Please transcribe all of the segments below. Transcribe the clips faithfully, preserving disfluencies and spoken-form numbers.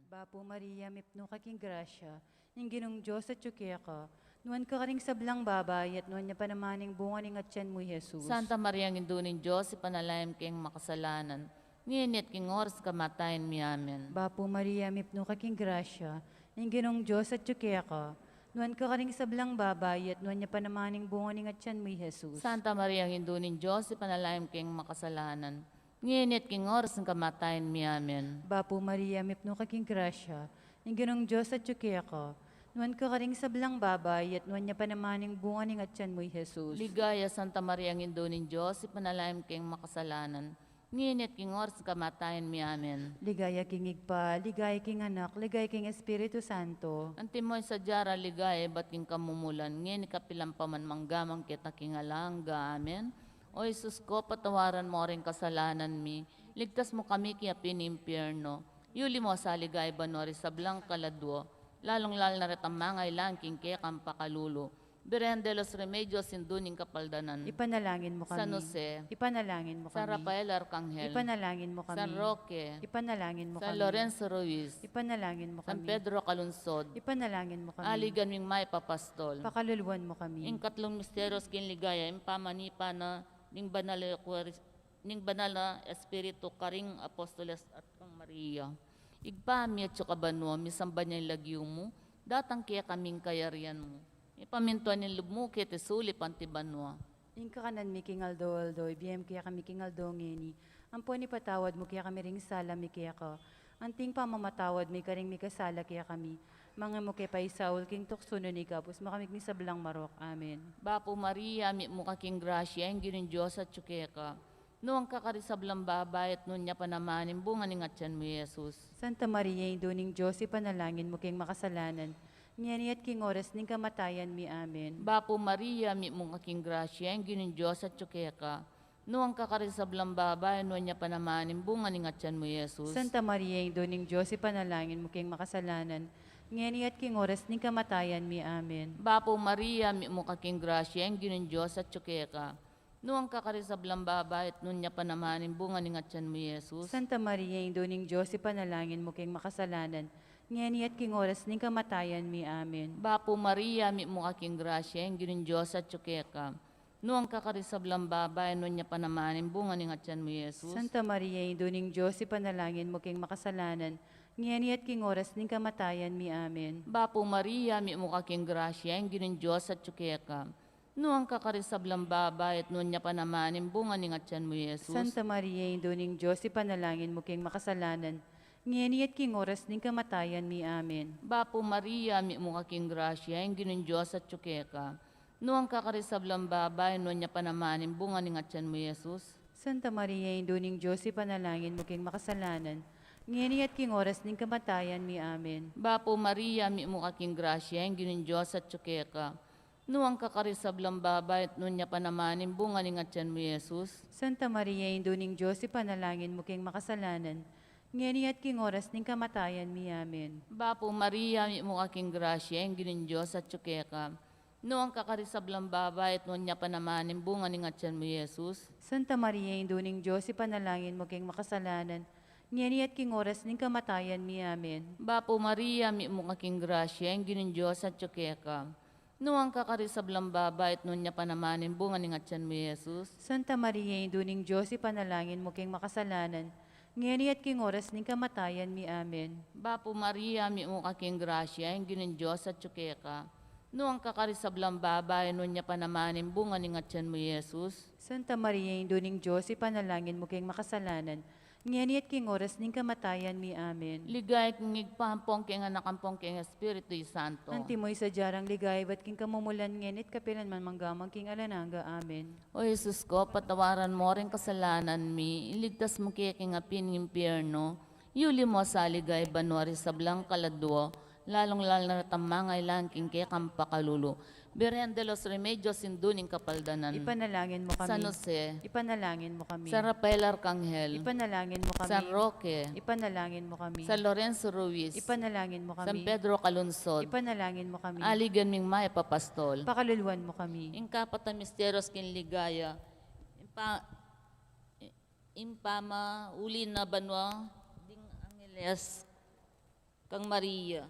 Bapu Maria, mipnu ka king grasya, ing Ginung Dios atyu keka, nuan ka karing sablang babai, at nuan ya pa naman ing bunga ning atyan mu, i Jesus. Santa Maria, Indu ning Dios, ipanalangin mu keng makasalanan, ngeni at king oras ning kamatayan mi. Amen. Bapu Maria, mipnu ka king grasya, ing Ginung Dios atyu keka, nuan ka karing sablang babai, at nuan ya pa naman ing bunga ning atyan mu, i Jesus. Santa Maria, Indu ning Dios, ipanalangin mu keng makasalanan, ngeni at king oras ning kamatayan mi. Amen. Bapu Maria, mipnu ka king grasya, ing Ginung Dios atyu keka, nuan ka karing sablang babai, at nuan ya pa naman ing bunga ning atyan mu, i Jesus. Ligaya, Santa Maria, Indu ning Dios, ipanalangin mu keng makasalanan, ngeni at king oras ning kamatayan mi. Amen. Ligaya king Ibpa, ligaya king Anak, ligaya king Espiritu Santo. Antimo ing sadya rang ligaya ibat king kamumulan, ngeni, kapilan pa man, mangga man king alang angga. Amen. O Jesus ko, patawaran mu ring kasalanan mi, ligtas mu kami king api ning impyerno, yuli mu sa ligaya banua ring sablang kaladua, lalung-lalu na retang mangailangan king kekang pakalulu. Birhen de los Remedios, Indu ning Kapaldanan. Ipanalangin mu kami. San Jose. Ipanalangin mu kami. San Rafael Arkanghel. Ipanalangin mu kami. San Roque. Ipanalangin mu kami. San Lorenzo Ruiz. Ipanalangin mu kami. San Pedro Calungsod. Ipanalangin mu kami. Aligan ming mayap a pastol. Pakaluluan mu kami. Ing katlung misteryos king ligaya, ing pamanipa na ning Banal a Eukaris-, ning Banal a Espiritu karing Apostoles at kang Maria. Ibpa mi, atsu ka banua, misamban ya ing lagyu mu, datang kekami ing kayarian mu, mipamintuan ing lub mu keti sulip anti banua. Ing kakanan mi king aldo-aldo, ibie mu kekami king aldo ngeni. Ampon ipatawad mu kekami ring sala mi keka, anti ing pamamatawad mi karing mikasala kekami. Manga e mu ke paisaul king tuksu, nune ikabus mu kami king sablang marok. Amen. Bapu Maria, mipnu ka king grasya, ing Ginung Dios atyu keka. Nuan ka karing sablang babai, at nuan ya pa naman ing bunga ning atyan mu, i Jesus. Santa Maria, Indu ning Dios, ipanalangin mu keng makasalanan, ngeni at king oras ning kamatayan mi. Amen. Bapu Maria, mipnu ka king grasya, ing Ginung Dios atyu keka. Nuan ka karing sablang babai, nuan ya pa naman ing bunga ning atyan mu, i Jesus. Santa Maria, Indu ning Dios, ipanalangin mu keng makasalanan, ngeni at king oras ning kamatayan mi. Amen. Bapu Maria, mipnu ka king grasya, ing Ginung Dios atyu keka. Nuan ka karing sablang babai, at nuan ya pa naman ing bunga ning atyan mu, i Jesus. Santa Maria, Indu ning Dios, ipanalangin mu keng makasalanan, ngeni at king oras ning kamatayan mi. Amen. Bapu Maria, mipnu ka king grasya, ing Ginung Dios atyu keka. Nuan ka karing sablang babai, nuan ya pa naman ing bunga ning atyan mu, i Jesus. Santa Maria, Indu ning Dios, ipanalangin mu keng makasalanan, ngeni at king oras ning kamatayan mi. Amen. Bapu Maria, mipnu ka king grasya, ing Ginung Dios atyu keka. Nuan ka karing sablang babai, at nuan ya pa naman ing bunga ning atyan mu, i Jesus. Santa Maria, Indu ning Dios, ipanalangin mu keng makasalanan, ngeni at king oras ning kamatayan mi. Amen. Bapu Maria, mipnu ka king grasya, ing Ginung Dios atyu keka. Nuan ka karing sablang babai, nuan ya pa naman ing bunga ning atyan mu, i Jesus. Santa Maria, Indu ning Dios, ipanalangin mu keng makasalanan, ngeni at king oras ning kamatayan mi. Amen. Bapu Maria, mipnu ka king grasya, ing Ginung Dios atyu keka. Nuan ka karing sablang babai, at nuan ya pa naman ing bunga ning atyan mu, i Jesus. Santa Maria, Indu ning Dios, ipanalangin mu keng makasalanan, ngeni at king oras ning kamatayan mi. Amen. Bapu Maria, mipnu ka king grasya, ing Ginung Dios atyu keka. Nuan ka karing sablang babai, at nuan ya pa naman ing bunga ning atyan mu, i Jesus. Santa Maria, Indu ning Dios, ipanalangin mu keng makasalanan, ngeni at king oras ning kamatayan mi. Amen. Bapu Maria, mipnu ka king grasya, ing Ginung Dios atyu keka. Nuan ka karing sablang babai, at nuan ya pa naman ing bunga ning atyan mu, i Jesus. Santa Maria, Indu ning Dios, ipanalangin mu keng makasalanan, ngeni at king oras ning kamatayan mi. Amen. Bapu Maria, mipnu ka king grasya, ing Ginung Dios atyu keka. Nuan ka karing sablang babai, nuan ya pa naman ing bunga ning atyan mu, i Jesus. Santa Maria, Indu ning Dios, ipanalangin mu keng makasalanan, ngeni at king oras ning kamatayan mi. Amen. Ligaya king Ibpa, ampon king Anak, ampon king Espiritu Santo. Antimo ing sadya rang ligaya ibat king kamumulan, ngeni at kapilan man, mangga man king alang angga. Amen. O Jesus ko, patawaran mu ring kasalanan mi, iligtas mu ke king api ning impyerno, yuli mu sa ligaya banua ring sablang kaladua, lalung-lalu na retang mangailangan king kekang pakalulu. Birhen de los Remedios, Indu ning Kapaldanan. Ipanalangin mu kami. San Jose. Ipanalangin mu kami. San Rafael Arkanghel. Ipanalangin mu kami. San Roque. Ipanalangin mu kami. San Lorenzo Ruiz. Ipanalangin mu kami. San Pedro Calungsod. Ipanalangin mu kami. Aligan ming mayap a pastol. Pakaluluan mu kami. Ing kapat a misteryos king ligaya, ing pa-, ing pamauli na banua ding angeles. kang Maria.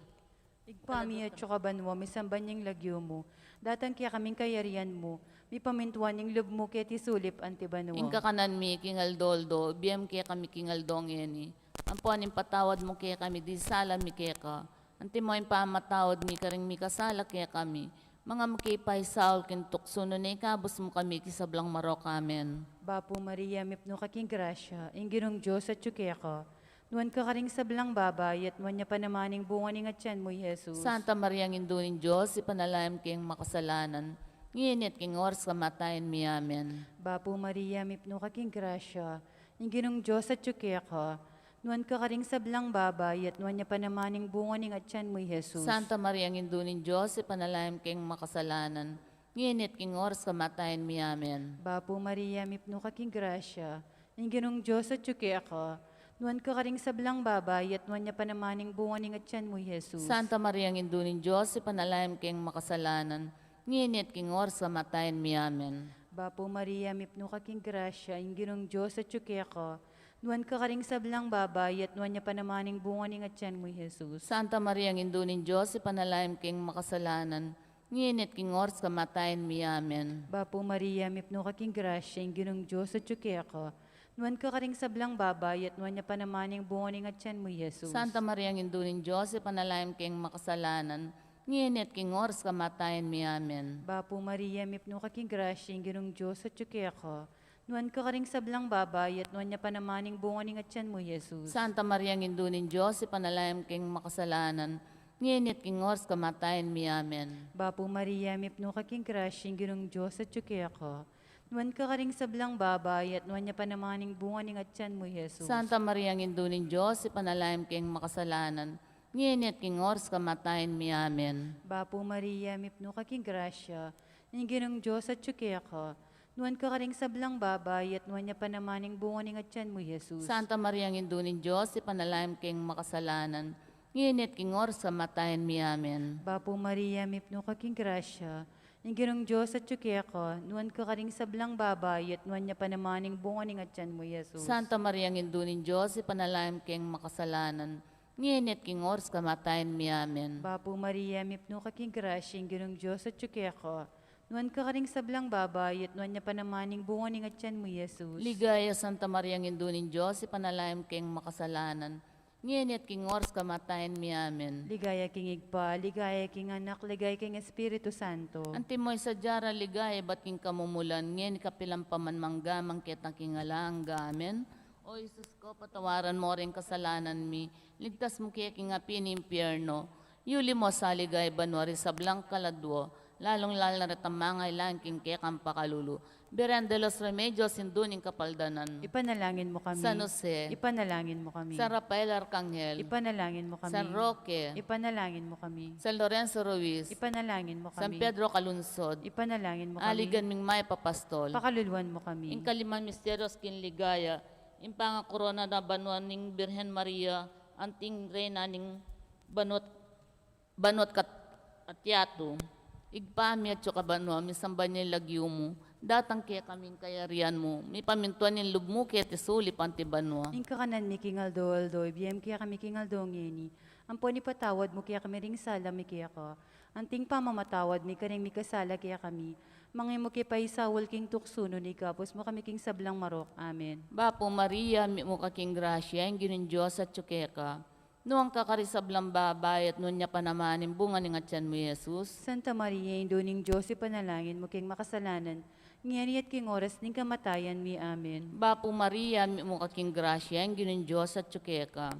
Ibpa mi, atsu ka banua, misamban ya ing lagyu mu. Datang kekami ing kayarian mu. Mipamintuan ing lub mu keti sulip anti banua. Ing kakanan mi king aldo-aldo, ibie mu kekami king aldo ngeni. Ampon ipatawad mu kekami ding sala mi keka, antimo ing pamamatawad mi karing mikasala kekami. Manga mu ke paisaul king tuksu, nune ikabus mu kami king sablang marok. Amen. Bapu Maria, mipnu ka king grasya, ing Ginung Dios atsu keka. Nuan ka karing sablang babai, at nuan ya pa naman ing bunga ning atian mu, i Jesus. Santa Maria, Indu ning Dios, ipanalangin mu keng makasalanan, ngeni at king oras kamatayan mi. Amen. Bapu Maria, mipnu ka king grasya, ing Ginung Dios atsu keka. Nuan ka karing sablang babai, at nuan ya pa naman ing bunga ning atian mu, i Jesus. Santa Maria, Indu ning Dios, ipanalangin mu keng makasalanan, ngeni at king oras kamatayan mi. Amen. Bapu Maria, mipnu ka king grasya, ing Ginung Dios atsu keka. Nuan ka karing sablang babai, at nuan ya pa naman ing bunga ning atian mu, i Jesus. Santa Maria, Indu ning Dios, ipanalangin mu keng makasalanan, ngeni at king oras kamatayan mi. Amen. Bapu Maria, mipnu ka king grasya, ing Ginung Dios atsu keka. Nuan ka karing sablang babai, at nuan ya pa naman ing bunga ning atian mu, i Jesus. Santa Maria, Indu ning Dios, ipanalangin mu keng makasalanan, ngeni at king oras kamatayan mi. Amen. Bapu Maria, mipnu ka king grasya, ing Ginung Dios atsu keka. Nuan ka karing sablang babai, at nuan ya pa naman ing bunga ning atian mu, i Jesus. Santa Maria, Indu ning Dios, ipanalangin mu keng makasalanan, ngeni at king oras kamatayan mi. Amen. Bapu Maria, mipnu ka king grasya, ing Ginung Dios atsu keka. Nuan ka karing sablang babai, at nuan ya pa naman ing bunga ning atian mu, i Jesus. Santa Maria, Indu ning Dios, ipanalangin mu keng makasalanan, ngeni at king oras kamatayan mi. Amen. Bapu Maria, mipnu ka king grasya, ing Ginung Dios atsu keka. Nuan ka karing sablang babai, at nuan ya pa naman ing bunga ning atian mu, i Jesus. Santa Maria, Indu ning Dios, ipanalangin mu keng makasalanan, ngeni at king oras kamatayan mi. Amen. Bapu Maria, mipnu ka king grasya, ing Ginung Dios atsu keka. Nuan ka karing sablang babai, at nuan ya pa naman ing bunga ning atian mu, i Jesus. Santa Maria, Indu ning Dios, ipanalangin mu keng makasalanan, ngeni at king oras kamatayan mi. Amen. Bapu Maria, mipnu ka king grasya, ing Ginung Dios atsu keka. Nuan ka karing sablang babai, at nuan ya pa naman ing bunga ning atian mu, i Jesus. Santa Maria, Indu ning Dios, ipanalangin mu keng makasalanan, ngeni at king oras kamatayan mi. Amen. Bapu Maria, mipnu ka king grasya, ing Ginung Dios atsu keka. Nuan ka karing sablang babai, at nuan ya pa naman ing bunga ning atian mu, i Jesus. Ligaya, Santa Maria, Indu ning Dios, ipanalangin mu keng makasalanan, ngeni at king oras kamatayan mi. Amen. Ligaya king Ibpa, ligaya king Anak, ligaya king Espiritu Santo. Antimo ing sadya rang ligaya ibat king kamumulan, ngeni kapilan pa man, mangga man king alang angga. Amen. O Jesus ko, patawaran mu ring kasalanan mi, ligtas mu ke king api ning impyerno, yuli mu sa ligaya banua ring sablang kaladua, lalung-lalu na retang mangailangan king kekang pakalulu. Virgen de los Remedios, Indu ning Kapaldanan, ipanalangin mu kami. San Jose, ipanalangin mu kami. San Rafael Arkanghel, ipanalangin mu kami. San Roque, ipanalangin mu kami. San Lorenzo Ruiz, ipanalangin mu kami. San Pedro Calungsod, ipanalangin mu kami. Aligan ming mayap a pastol, pakaluluan mu kami. Ing kalimang misteryos king ligaya, ing pangakorona na banua ning Birhen Maria, anting Reyna ning banua't, banua't kat-, at yatu. Ibpa mi, atsu ka banua, misamban ya ing lagyu mu, datang kekami ing kayarian mu, mipamintuan ing lub mu keti sulip anti banua. Ing kakanan mi king aldo-aldo, ibie mu kekami king aldo ngeni. Ampon ipatawad mu kekami ring sala mi keka, anting pamamatawad mi karing mikasala kekami. Manga e mu ke paisaul king tuksu, nune ikabus mu kami king sablang marok. Amen. Bapu Maria, mitmu ka king grasya, ing Ginung Dios atsu keka. Nuan ka karing sablang babai, at nuan ya pa naman ing bunga ning atian mu, i Jesus. Santa Maria, Indu ning Dios, ipanalangin mu keng makasalanan, ngeni at king oras ning kamatayan mi. Amen. Bapu Maria, mitmu ka king grasya, ing Ginung Dios atsu keka.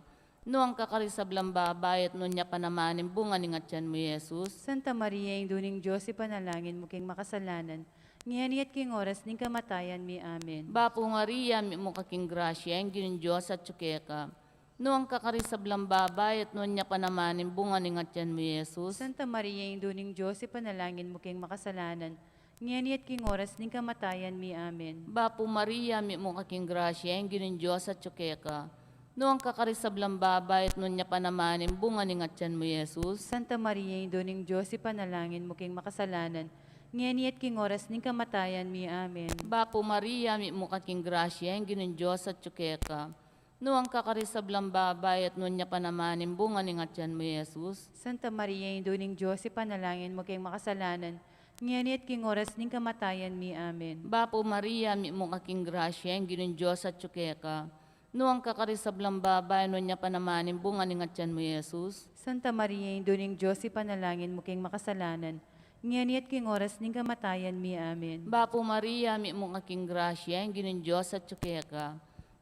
Nuan ka karing sablang babai, at nuan ya pa naman ing bunga ning atian mu, i Jesus. Santa Maria, Indu ning Dios, ipanalangin mu keng makasalanan, ngeni at king oras ning kamatayan mi. Amen. Bapu Maria, mitmu ka king grasya, ing Ginung Dios atsu keka. Nuan ka karing sablang babai, at nuan ya pa naman ing bunga ning atian mu, i Jesus. Santa Maria, Indu ning Dios, ipanalangin mu keng makasalanan, ngeni at king oras ning kamatayan mi. Amen. Bapu Maria, mitmu ka king grasya, ing Ginung Dios atsu keka. Nuan ka karing sablang babai, at nuan ya pa naman ing bunga ning atian mu, i Jesus. Santa Maria, Indu ning Dios, ipanalangin mu keng makasalanan, ngeni at king oras ning kamatayan mi. Amen. Bapu Maria, mitmu ka king grasya, ing Ginung Dios atsu keka. Nuan ka karing sablang babai, at nuan ya pa naman ing bunga ning atian mu, Jesus. Santa Maria, Indu ning Dios, ipanalangin mu keng makasalanan, ngeni at king oras ning kamatayan mi. Amen. Bapu Maria, mitmu ka king grasya, ing Ginung Dios atyu keka. Nuan ka karing sablang babai, nuan ya pa naman ing bunga ning atian mu, Jesus. Santa Maria, Indu ning Dios, ipanalangin mu keng makasalanan, ngeni at king oras ning kamatayan mi. Amen. Bapu Maria, mitmu ka king grasya, ing Ginung Dios atyu keka.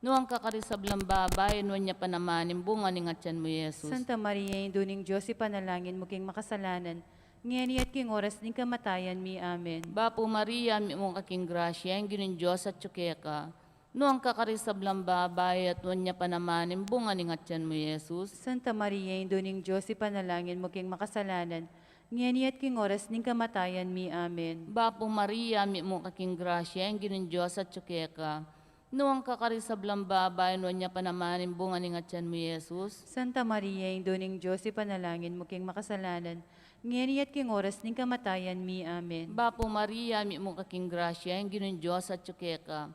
Nuan ka karing sablang babai, nuan ya pa naman ing bunga ning atian mu, Jesus. Santa Maria, Indu ning Dios, ipanalangin mu keng makasalanan, ngeni at king oras ning kamatayan mi. Amen. Bapu Maria, mitmu ka king grasya, ing Ginung Dios atyu keka. Nuan ka karing sablang babai, at nuan ya pa naman ing bunga ning atian mu, Jesus. Santa Maria, Indu ning Dios, ipanalangin mu keng makasalanan, ngeni at king oras ning kamatayan mi. Amen. Bapu Maria, mitmu ka king grasya, ing Ginung Dios atyu keka. Nuan ka karing sablang babai, nuan ya pa naman ing bunga ning atian mu, Jesus. Santa Maria, Indu ning Dios, ipanalangin mu keng makasalanan, ngeni at king oras ning kamatayan mi. Amen. Bapu Maria, mitmu ka king grasya, ing Ginung Dios atyu keka.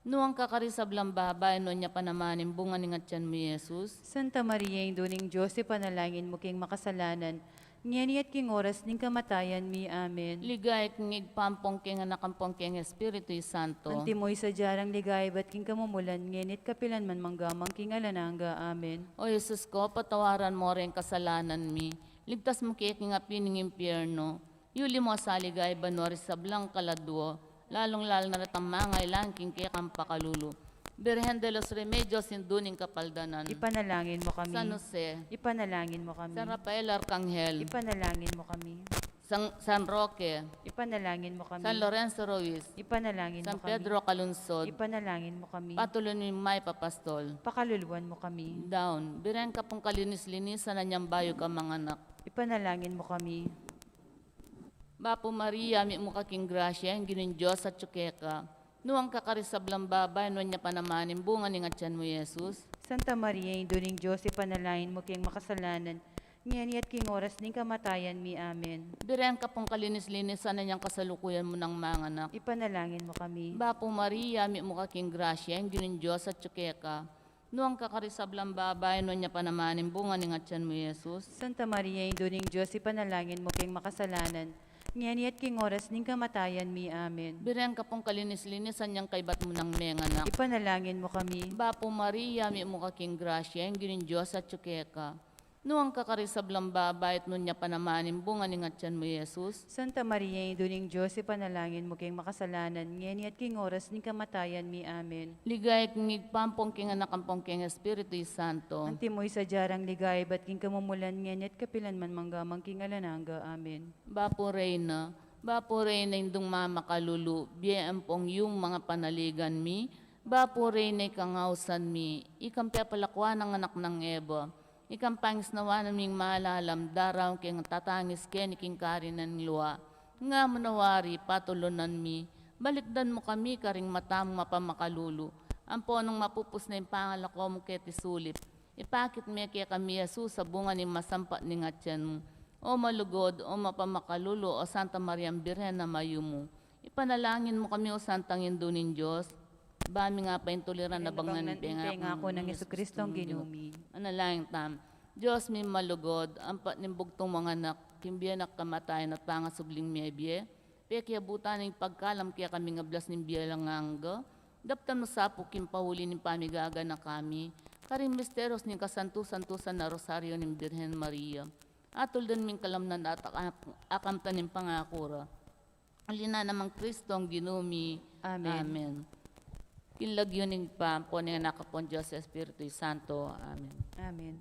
Nuan ka karing sablang babai, nuan ya pa naman ing bunga ning atian mu, Jesus. Santa Maria, Indu ning Dios, ipanalangin mu keng makasalanan, ngeni at king oras ning kamatayan mi. Amen. Ligaya king Ibpa ampong keng Anak ampong keng Espiritu Santo. Antimo ing sadya rang ligaya ibat king kamumulan, ngeni at kapilan man, mangga man king alang angga. Amen. O Jesus ko, patawaran mu reng kasalanan mi, ligtas mu ke king api ning impierno, yuli mu sa ligaya banua ring sablang kaladua, lalung-lalu na retang mangailangan king kekang pakalulu. Birhen de los Remedios, Indu ning Kapaldanan. Ipanalangin mu kami. San Jose. Ipanalangin mu kami. San Rafael Arkanghel. Ipanalangin mu kami. San, San Roque. Ipanalangin mu kami. San Lorenzo Ruiz. Ipanalangin mu kami. San Pedro Calungsod. Ipanalangin mu kami. Patulunan mu ing mayap a pastol. Pakaluluan mu kami. Daun. Birhen ka pung kalinis-linisan anyang bayu kang manganak. Ipanalangin mu kami. Bapu Maria, mitmu ka king grasya, ing Ginung Dios atyu keka. Nuan ka karing sablang babai, nuan ya pa naman ing bunga ning atian mu, Jesus. Santa Maria, Indu ning Dios, ipanalangin mu keng makasalanan, ngeni at king oras ning kamatayan mi. Amen. Birhen ka pung kalinis-linisan anyang kasalukuyan mu nang manganak. Ipanalangin mu kami. Bapu Maria, mitmu ka king grasya, ing Ginung Dios atyu keka. Nuan ka karing sablang babai, nuan ya pa naman ing bunga ning atian mu, Jesus. Santa Maria, Indu ning Dios, ipanalangin mu keng makasalanan, ngeni at king oras ning kamatayan mi. Amen. Birhen ka pung kalinis-linisan anyang kaybat mu nang menganak. Ipanalangin mu kami. Bapu Maria, mitmu ka king grasya, ing Ginung Dios atyu keka. Nuan ka karing sablang babai, at nuan ya pa naman ing bunga ning atian mu, Jesus. Santa Maria, Indu ning Dios, ipanalangin mu keng makasalanan, ngeni at king oras ning kamatayan mi. Amen. Ligaya king Ibpa ampong keng Anak ampong keng Espiritu Santo. Antimo ing sadya rang ligaya ibat king kamumulan, ngeni at kapilan man, mangga man king alang angga. Amen. Bapu Reyna, Bapu Reyna, Indung mamakalulu, bie ampong yumang a panaligan mi, Bapu Reyna, ikang ausan mi, ikang pepalakuan nang anak nang Eva, ikang pangisnawan ning malalam, daraun keng tatangis keni king karinan lua. Nga mu na wari, patulunan mi, balikdan mu kami karing mata mung mapamakalulu, ampo nung mapupus na ing pangalako mu keti sulip, ipakit me kekami i Jesus a bunga ning masampat ning atian mu. O malugud, o mapamakalulu, o Santa Mariang Birhen a mayumu, ipanalangin mu kami, o Santang Indu ning Dios, ba ming apaintuliran a bangnan ning pengaku nang Jesucristong Ginu mi. Manalangin tamu. Dios mi malugud, ampat ning bugtung mung anak, king bie na kamatayan at pangasubling mebie, pekiabutan ning pagkalam kekami king ablas ning bie alang angga, daptan mu sa pu king pahuli ning pamigaganaka mi karing misterios ning kasantu-santusan a Rosario ning Birhen Maria. Atuldan ming kalamnan at ak-, akamtan ning pangaku ra. Uli na nang Kristong Ginu mi. Amen. Amen. King lagyu ning Ibpa, ampon ning Anak, ampon Dios Espiritu Santo. Amen. Amen.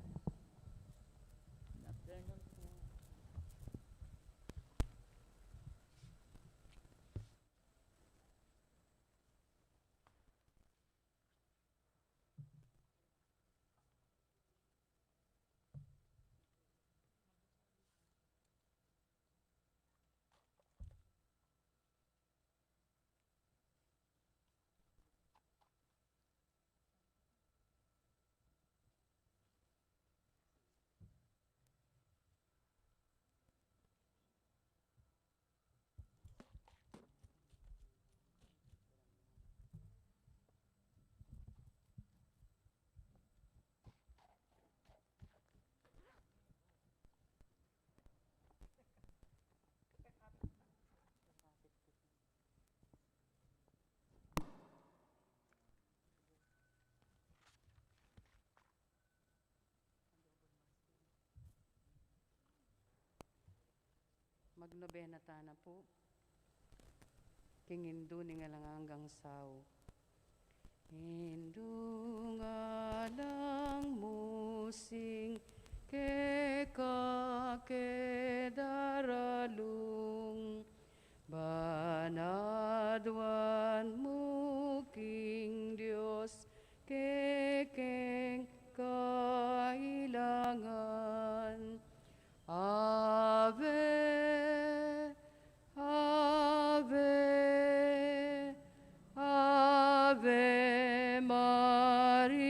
Nobena tana pu. King Indu ning alang anggang saup. Indu ning alang musing keka ke daralung, ban aduan mu king Dios kekeng kailangan. Ave, Ave, Ave Maria.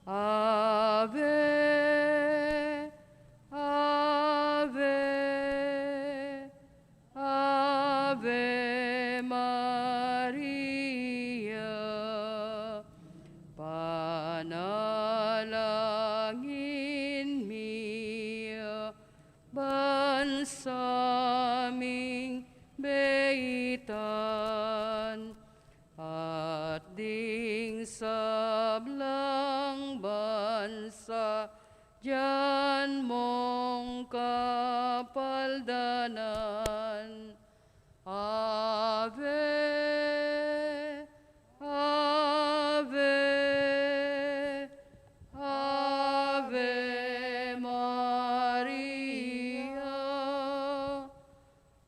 Ave, Ave, Ave Maria, panalangin mi ban sa ming beitan, at ding sablang bansa dian mong kapaldanan. Ave, Ave, Ave Maria.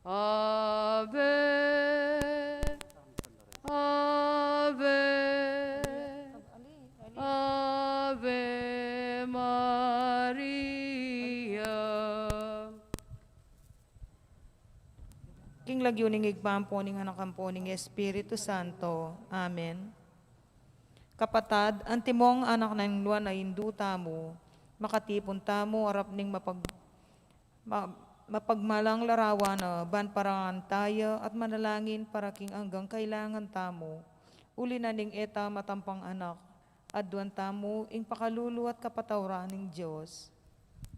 Ave, Ave, Ave Maria. King lagyu ning Ibpa, ampo ning Anak, ampo ning Espiritu Santo. Amen. Kapatad, antimong anak nang Juan a Indu tamu, makatipun tamu arap ning mapag-, ma-, mapagmalang larawan na ban parangan taya at manalangin para king anggang kailangan tamu. Uli na ning e ta matampang anak, aduan tamu ing pakalulu at kapatawaran ning Dios.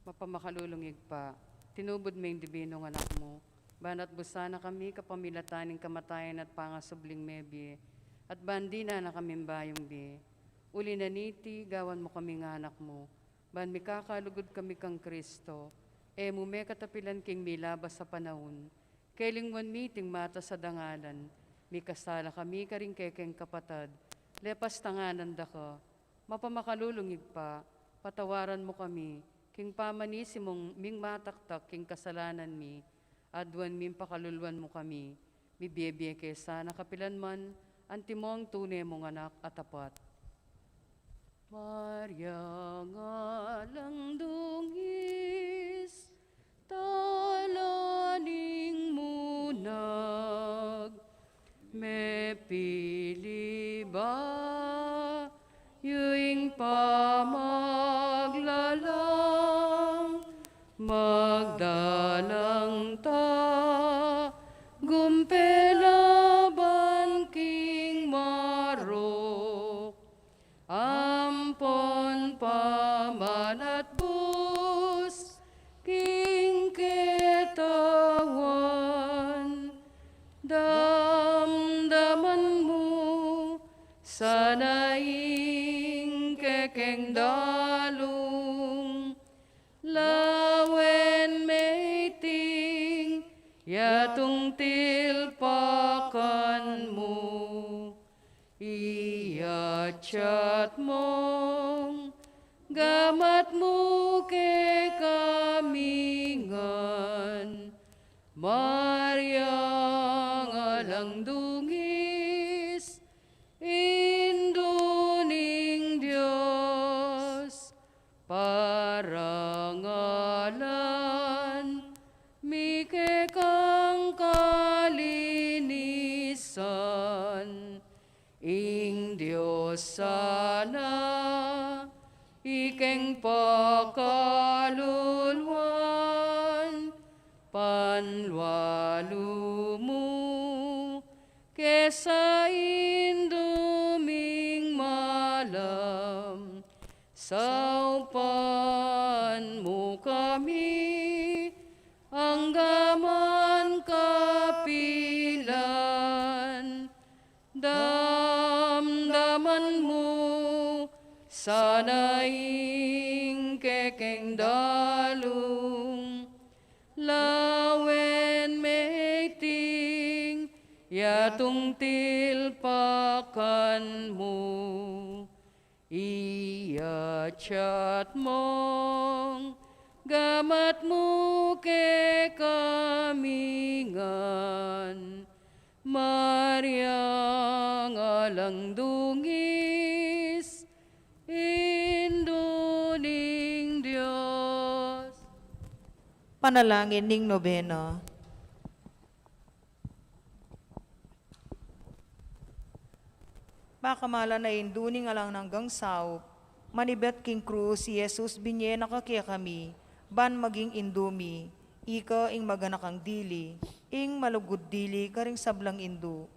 Mapamakalulung Ibpa, tinubud me ing dibinung Anak mu, ban atbus sana kami kapamilatan ning kamatayan at pangasubling mebie, at ban dinan na kaming bayung bie. Uli na niti, gawan mu kaming anak mu, ban mikakalugud kami kang Kristo, e mu me katapilan king milabas a panaun. Kelingwan mi iting matas a dangalan, mikasala kami karing kekeng kapatad, lepas tanganan da ka, mapamakalulung Ibpa, patawaran mu kami, king pamanisi mung ming mataktak king kasalanan mi, aduan ming pakaluluan mu kami, mibie-bie ke sana kapilan man, antimong tune mung anak a tapat. Maria, alang dungis, tala ning munag, mepili ba yu ing pamaglalang, magdalang ta, gumpela ban king marok, ampon pamanatbus king ketawan, damdaman mu sana ing kekeng dalung, lawen me iting yatung tilpakan mu, iyatyat mung gamat mu kekami ngan. Maria, alang dungis, Indu ning Dios, parangalan mi kekang kalinisan, ing Dios sana ikeng pakaluluan, panlualu mu, kesa Indu ming malam, saupan mu kami, anggaman kapilan, damdaman mu sana ing kekeng dalung, Tungtil pakan mu, iyatyat mung gamat mu kekami ngan, Mariang alang dungis, Indu ning Dios. Panalangin ning Nobena. Pakamalan a Indu ning alang anggang saup, manibat king krus i Jesus binye na ka kekami, ban maging Indu mi, ika ing maganakang dili, ing malugud dili karing sablang indu.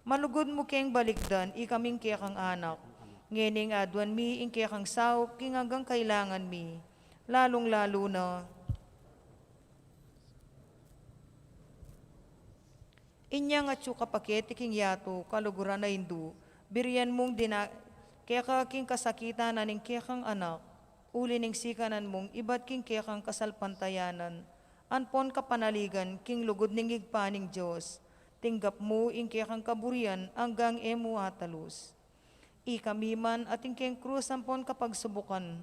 Malugud mu keng balikdan ikaming kekang anak, ngening aduan mi ing kekang saup king anggang kailangan mi, lalung-lalu na inyang atyu ka paketi king yatu, kaluguran a Indu, birian mung dina keka king kasakitan na ning kekang anak, uli ning sikanan mung ibat king kekang kasalpantayanan ampon kapanaligan king lugud ning Ibpa ning Dios. Tinggap mu ing kekang kaburian anggang e mu atalus. Ikami man atin keng krus ampon kapagsubukan,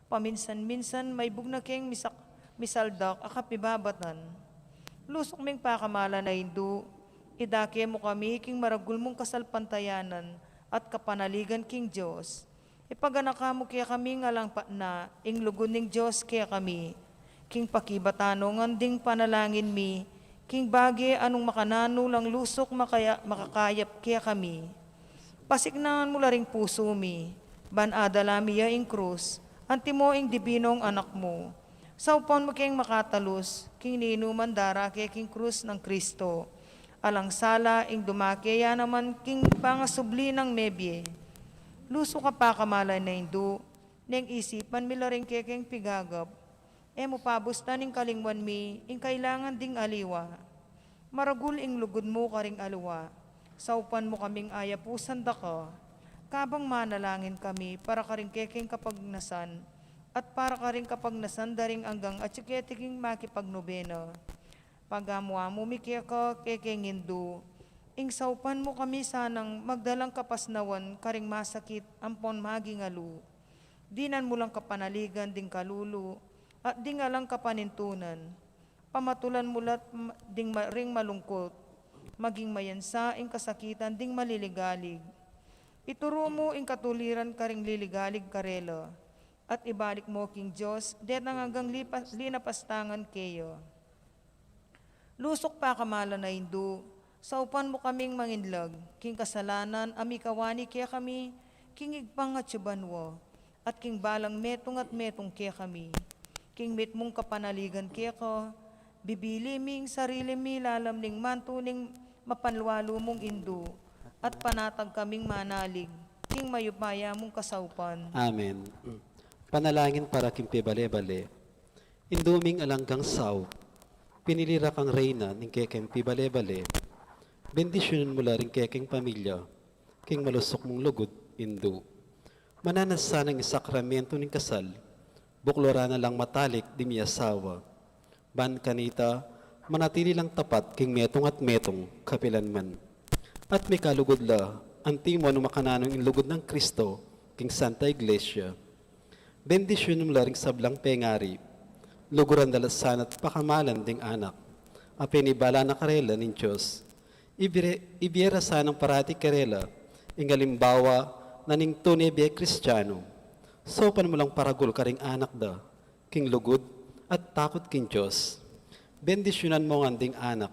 paminsan-minsan maibug na keng misak-, misaldak a kapibabatan. Lusuk ming pakamalan a Indu, idake mu kami king maragul mung kasalpantayanan at kapanaligan king Dios. Ipaganaka mu kekami ing alang patna, ing lugud ning Dios kekami. King pakibatan no ngan ding panalangin mi, king bage anung makananu lang lusuk makaya-, makakayap kekami. Pasiknangan mu la ring pusu mi, ban adala mi ya ing krus, antimo ing dibinong anak mu. Saupan mu keng makatalus, king ninuman darake king krus nang Kristo. Alang sala ing dumake ya naman king pangasubli nang mebie. Lusuk a pakamalan a Indu, neng isipan mi la ring kekeng pigagap. E mu pabustan ing kalingwan mi, ing kailangan ding aliwa. Maragul ing lugud mu karing aliwa. Saupan mu kaming ayapusan da ka. Kabang manalangin kami para karing kekeng kapagnasan, at para karing kapagnasan da ring anggang atyu keti king makipagnobena. Pagamu-amu mi keka, kekeng Indu, ing saupan mu kami sanang magdalang kapasnawan karing masakit ampon magingalu. Dinan mu lang kapanaligan ding kalulu, at ding alang kapanintunan. Pamatulan mu la't ma-, ding ma-, ring malungkut, maging mayansa ing kasakitan ding maliligalig. Ituru mu ing katuliran karing liligalig karela, at ibalik mu king Dios detang anggang lipa-, linapastangan keya. Lusuk pakamalan a Indu, saupan mu kaming manginlag king kasalanan a mikawani kekami king Ibpang atyu banua, at king balang metung at metung kekami. King mitmung kapanaligan keka, bibili mi ing sarili mi lalam ning mantu ning mapanlualu mung Indu, at panatag kaming manalig king mayupaya mung kasaupan. Amen. Panalangin para king pibale-bale. Indu ming alang anggang saup, pinili ra kang reyna ning kekeng pibale-bale. Bendisyunan mu la ring kekeng pamilya king malusuk mung lugud, Indu. Mananu na sanang ing sakramentu ning kasal, bukluran na lang matalik ding miyasawa. Ban kanita, manatili lang tapat king metung at metung kapilan man. At mikalugud la, antimo nung makananu ing lugud nang Kristo king Santa Iglesia. Bendisyunan mu la ring sablang pengari. Luguran da la sana't pakamalan ding anak a penibala na karela ning Dios. Ibie-, ibie ra sanang parati karela ing alimbawa na ning tune bie Kristiano. Saupan mu lang paragul karing anak da king lugud at takut king Dios. Bendisyunan mu ngan ding anak,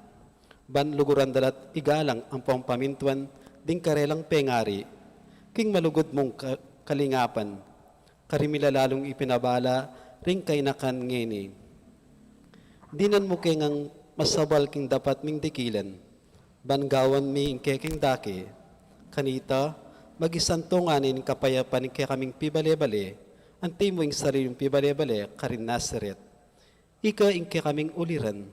ban luguran da la't igalang ampong pamintuan ding karelang pengari king malugud mung ka-, kalingapan. Karing milalalung ipinabala ring kainakan ngeni. Dinan mu ke ngang masabal king dapat ming dikilan, ban gawan mi ing kekeng dake. Kanita, maging santungan ing kapayapan ning kekaming pibale-bale, antimo ing sarili mung pibale-bale karin Nazaret. Ika ing kekaming uliran,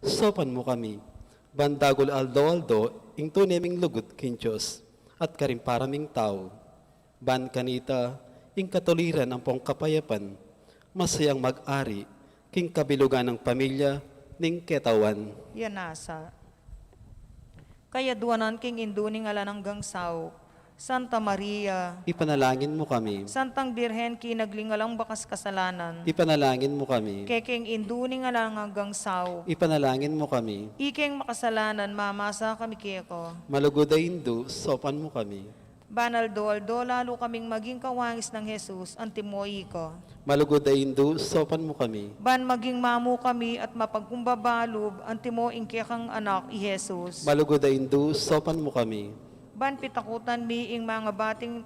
saupan mu kami, ban dagul aldo-aldo ing tune ming lugud king Dios, at karing para ming tau. Ban kanita, ing katuliran ampong kapayapan, masayang mag-ari king kabilugan nang pamilya ning ketawan. Yan nasa. Kayaduanan king Indu ning alang anggang saup, Santa Maria. Ipanalangin mu kami. Santang Birhen kinagling alang bakas kasalanan. Ipanalangin mu kami. Kekeng Indu ning alang anggang saup. Ipanalangin mu kami. Ikeng makasalanan, mamasa kami keka. Malugud a Indu, saupan mu kami. Ban aldo-aldo lalu kaming maging kawangis nang Jesus, antimo ika. Malugud a Indu, saupan mu kami. Ban maging mamu kami at mapagkumbaba lub, antimo ing kekang Anak, i Jesus. Malugud a Indu, saupan mu kami. Ban pitakutan mi ing mangabating,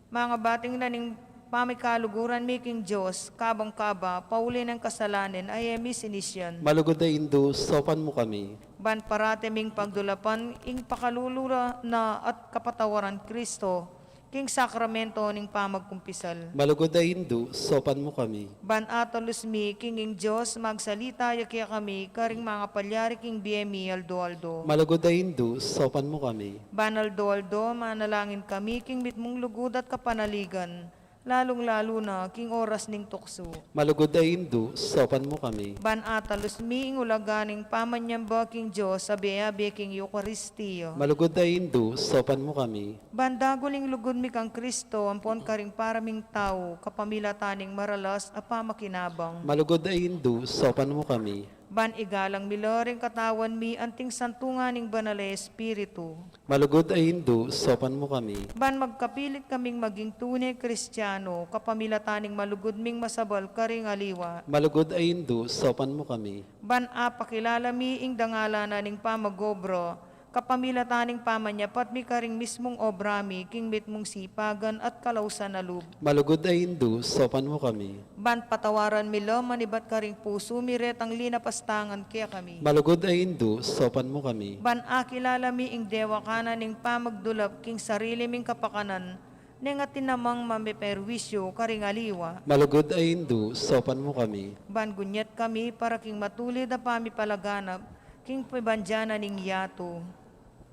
mangabating na ning pamikaluguran mi king Dios, kabang kaba, pauli nang kasalanan a e mi sinisian. Malugud a Indu, saupan mu kami. Ban parati ming pagdulapan ing pakalulu na at kapatawaran Kristo, king sakramento ning pamagkumpisal. Malugud a Indu, saupan mu kami. Ban atalus mi king ing Dios, magsalita ya kekami, karing mangapalyari king bie mi aldo-aldo. Malugud a Indu, saupan mu kami. Ban aldo-aldo, manalangin kami king mitmung lugud at kapanaligan, lalung-lalu na king oras ning tuksu. Malugud a Indu, saupan mu kami. Ban atalus mi ing ulaga ning pamanyamba king Dios, a bie-abe king Eukaristia. Malugud a Indu, saupan mu kami. Ban dagul ing lugud mi kang Kristo, ampon karing para ming tau, kapamilatan ning maralas a pamakinabang. Malugud a Indu, saupan mu kami. Ban igalang mi la ring katawan mi anting santungan ning Banal a Espiritu. Malugud a Indu, saupan mu kami. Ban magkapilit kaming maging tune Kristiano, kapamilatan ning malugud ming masabal karing aliwa. Malugud a Indu, saupan mu kami. Ban apakilala mi ing dangalan na ning pamag-obra, kapamilatan ning pamanyapat mi karing mismung obra mi, king mitmung sipagan at kalausan a lub. Malugud a Indu, saupan mu kami. Ban patawaran mi la manibat karing pusu mi retang linapastangan kekami. Malugud a Indu, saupan mu kami. Ban akilala mi ing dewakanan ning pamagdulap king sarili ming kapakanan, neng atin namang mameperwisyu karing aliwa. Malugud a Indu, saupan mu kami. Ban gunyat kami para king matulid a pamipalaganap, king pibandian na ning yatu.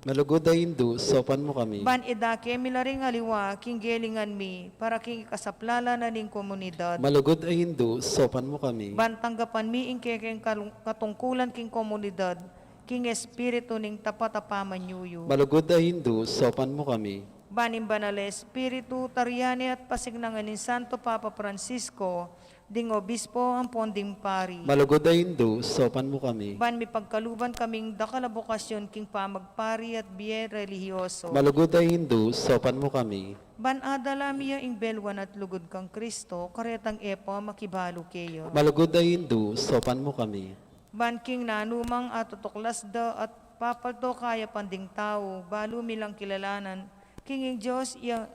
Malugud a Indu, saupan mu kami. Ban idake mi la ring aliwa, king gelingan mi, para king ikasaplala na ning komunidad. Malugud a Indu, saupan mu kami. Ban tanggapan mi ing kekeng kalung-, katungkulan king komunidad, king espiritu ning tapat a pamanyuyu. Malugud a Indu, saupan mu kami. Ban ing Banal a Espiritu, tarian ne at pasiknangan ning Santo Papa Francisco, ding obispo ampon ding pari. Malugud a Indu, saupan mu kami. Ban mipagkaluban kaming dakal a bokasyon king pamagpari at bie relihiyoso. Malugud a Indu, saupan mu kami. Ban adala mi ya ing belwan at lugud kang Kristo, karetang e pa makibalu keya. Malugud a Indu, saupan mu kami. Ban king nanumang atutuklas da at papalto kayapan ding tau, balu mi lang kilalanan, king ing Dios iya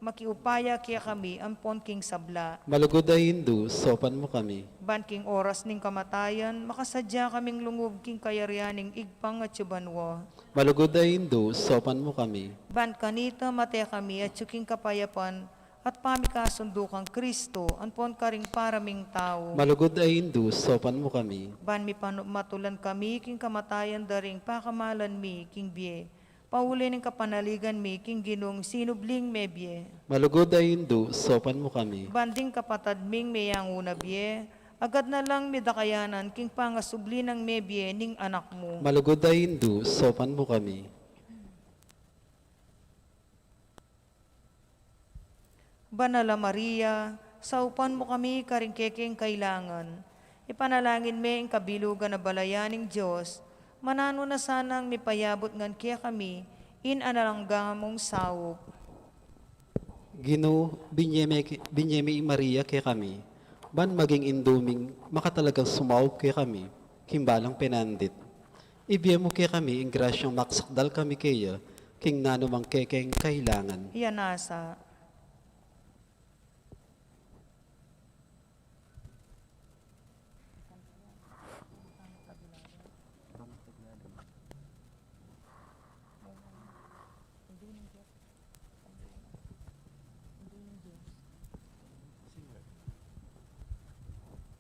makiupaya kekami ampon king sabla. Malugud a Indu, saupan mu kami. Ban king oras ning kamatayan, makasadya kaming lungub king kayarian ning Ibpang atsu banua. Malugud a Indu, saupan mu kami. Ban kanita mate kami atsu king kapayapan, at pamikasundu kang Kristo, ampon karing para ming tau. Malugud a Indu, saupan mu kami. Ban mipan-, matulan kami king kamatayan da ring pakamalan mi king bie, pauli ning kapanaligan mi king Ginung sinubling mebie. Malugud a Indu, saupan mu kami. Ban ding kapatad ming meyangu na bie, agad na lang midakayanan king pangasubli nang mebie ning Anak mu. Malugud a Indu, saupan mu kami. Banal a Maria, saupan mu kami karing kekeng kailangan. Ipanalangin me ing kabilugan a balayan ning Dios, mananu na sanang mipayabut ngan kekami ing alang angga mung saup. Ginu, binye me, binye me i Maria kekami, ban maging indu ming makatalagang sumaup kekami, king balang penandit. Ibie mu kekami ing grasyang maksakdal kami keya, king nanumang kekeng kailangan. Iya nasa.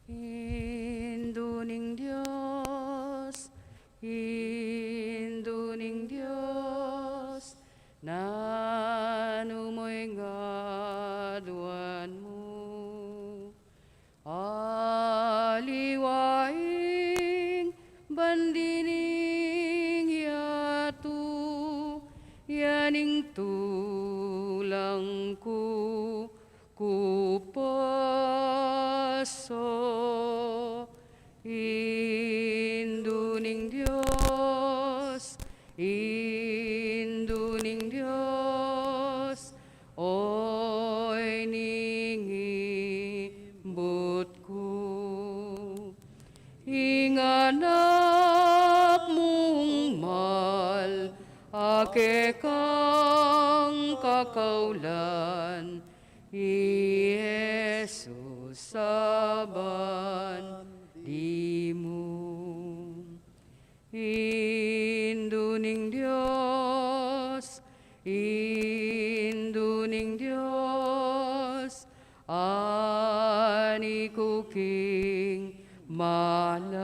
Indu ning Dios, Indu ning Dios, nanu moy ngaduan mu. Aliwa ing bandi ning yatu. ning tulang ku, ku paso. Indu ning Dios, Indu ning Dios, oy ning imbut ku. Ing anak mung mal, a kekang kakaulan, i Jesus a bandi mu. Indu ning Dios, Indu ning Dios, ani ku king malat.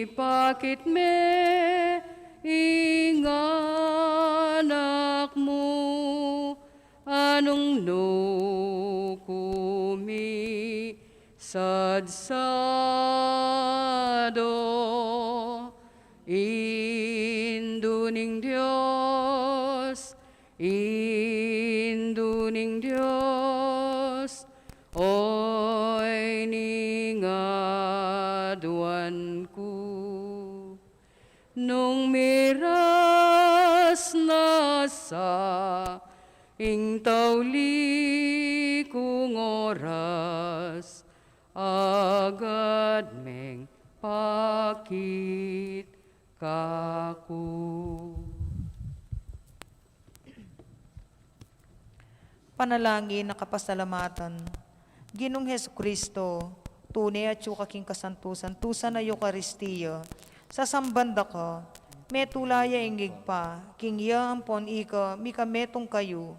Ipakit me ing anak mu, a nung nu ku misadsadu. Indu ning Dios, Indu ning Dios, oy ning aduan ku. Nung miras na sa ing tauli kung oras, agad meng pakit kaku. Panalangin a kapasalamatan. Ginung Jesucristo, tune atyu ka king kasantu-santusan a Eukaristia, sasamban da ka, metula ya ing Ibpa, king iya ampon ika mikametung kayu,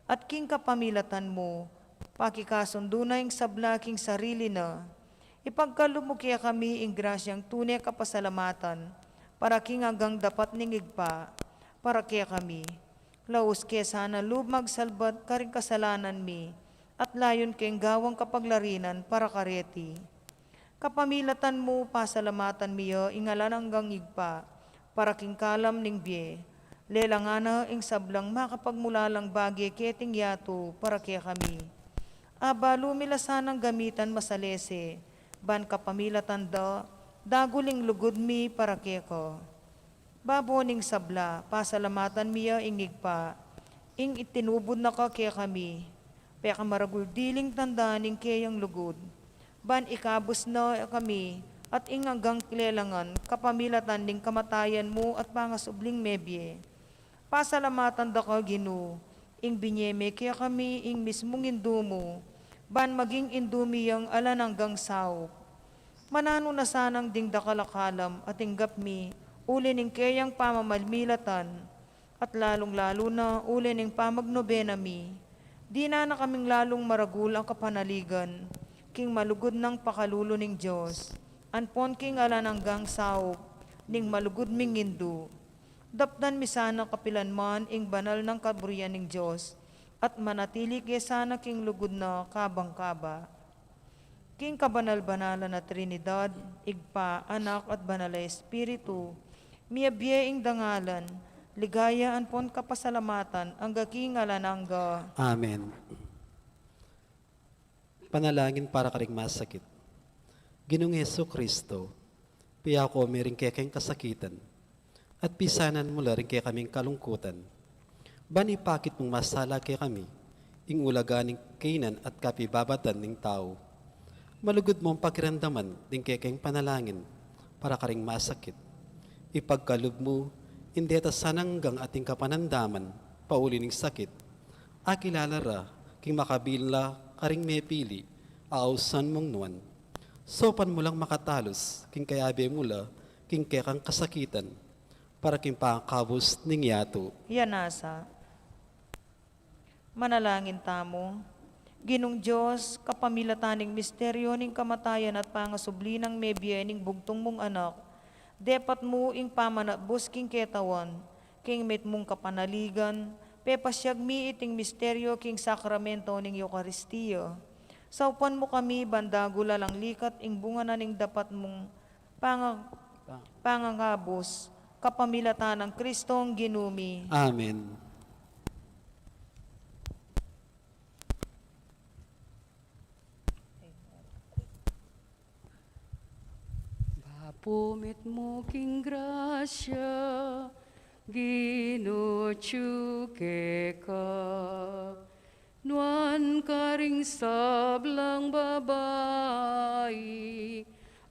at king kapamilatan mu, pakikasundu na ing sabla king sarili na. Ipagkalub mu kekami ing grasyang tune kapasalamatan, para king anggang dapat ning Ibpa, para kekami. Laus ke sana lub magsalbat karing kasalanan mi, at layun keng gawang kapaglarinan para kareti. Kapamilatan mu, pasalamatan mi ya ing alang anggang Ibpa, para king kalam ning bie, lelangan na ing sablang makapagmulalang bage keting yatu para kekami. Abalu mi la sanang gamitan masalese, ban kapamilatan da, dagul ing lugud mi para keka. Babo ning sabla, pasalamatan mi ya ing Ibpa, ing itinubud na ka kekami, pekamaragul diling tanda ning keyang lugud. Ban ikabus na kami, at ing anggang lelangan, kapamilatan ning kamatayan mu at pangasubling mebie. Pasalamatan da ka, Ginu, ing binie me kekami ing mismung Indu mu, ban maging Indu mi yang alang anggang saup. Mananu na sanang ding dakal a kalam a tinggap mi, uli ning keyang pamamamilatan, at lalung-lalu na uli ning pamagnobena mi. Dinan na kaming lalung maragul a kapanaligan, king malugud nang pakalulu ning Dios, ampon king alang anggang saup ning malugud ming Indu. Daptan mi sana kapilan man ing banal nang kaburian ning Dios, at manatili ke sana king lugud na kabang-kaba. King kabanal-banalan a Trinidad, Ibpa, Anak, at Banal a Espiritu, miyabie ing dangalan, ligaya ampon kapasalamatan, angga king alang angga. Amen. Panalangin para karing masakit. Ginung Jesucristo, piako me ring kekeng kasakitan, at pisanan mu la ring kekaming kalungkutan. Ban ipakit mung masala kekami ing ulaga ning kainan at kapibabatan ning tau. Malugud mung pakiramdaman ding kekeng panalangin para karing masakit. Ipagkalub mu ing deta sanang anggang ating kapanandaman pauli ning sakit. Akilala ra king makabilang la karing mepili a ausan mung nuan. Saupan mu lang makatalus king kayabe mu la king kekang kasakitan, para king pangakabus ning yatu. Iya nasa. Manalangin tamu. Ginung Dios, kapamilatan ning misteryo ning kamatayan at pangasubli nang mebie ning bugtung mung Anak, depat mu ing pamanatbus king ketawan, king mitmung kapanaligan, pepasyag mi iting misteryo king sakramento ning Eukaristia. Saupan mu kami ban dagul alang likat ing bunga na ning dapat mung panga-, pangangabus, Kapamilatan nang Kristong Ginu mi. Amen. Bapu, mitmu king grasya, Ginu atyu keka. Nuan ka ring sablang babai,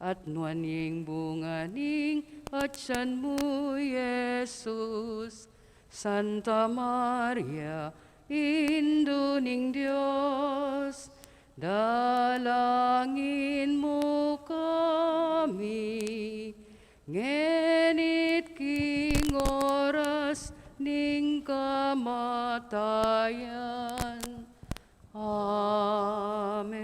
at nuan ya ing bunga ning atian mu, Jesus. Santa Maria, Indu ning Dios, dalangin mu kami, ngeni't king oras ning kamatayan. Amen.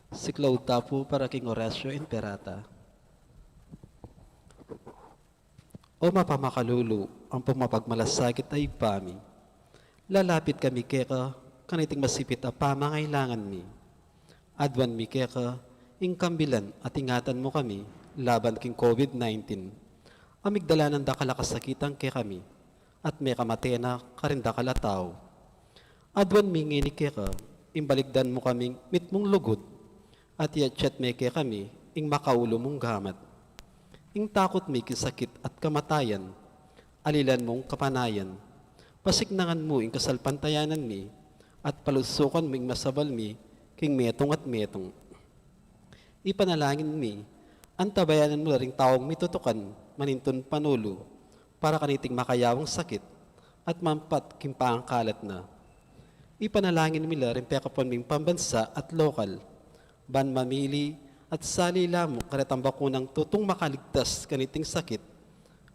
Siklaud ta pu para king Oratio Imperata. O mapamakalulu ampong mapagmalasakit a Ibpa mi, lalapit kami keka kaniting masipit a pamangailangan mi. Aduan mi keka ing kambilan at ingatan mu kami laban king COVID nineteen, a migdala nang dakal a kasakitan kekami, at mekamate na karing dakal a tau. Aduan mi ngeni keka ing balikdan mu kaming mitmung lugud, at iyatyat me kekami ing makaulu mung gamat. Ing takut mi king sakit at kamatayan, alilan mung kapanayan. Pasiknangan mu ing kasalpantayanan mi, at palusukan mu ing masabal mi king metung at metung. Ipanalangin mi, antabayanan mu la ring taung mitutukan manintun panulu para kaniting makayawang sakit at mampat king pangakalat na. Ipanalangin mi la ring pekapuan ming pambansa at lokal, ban mamili at sali la mu karetang bakunang tutung makaligtas kaniting sakit,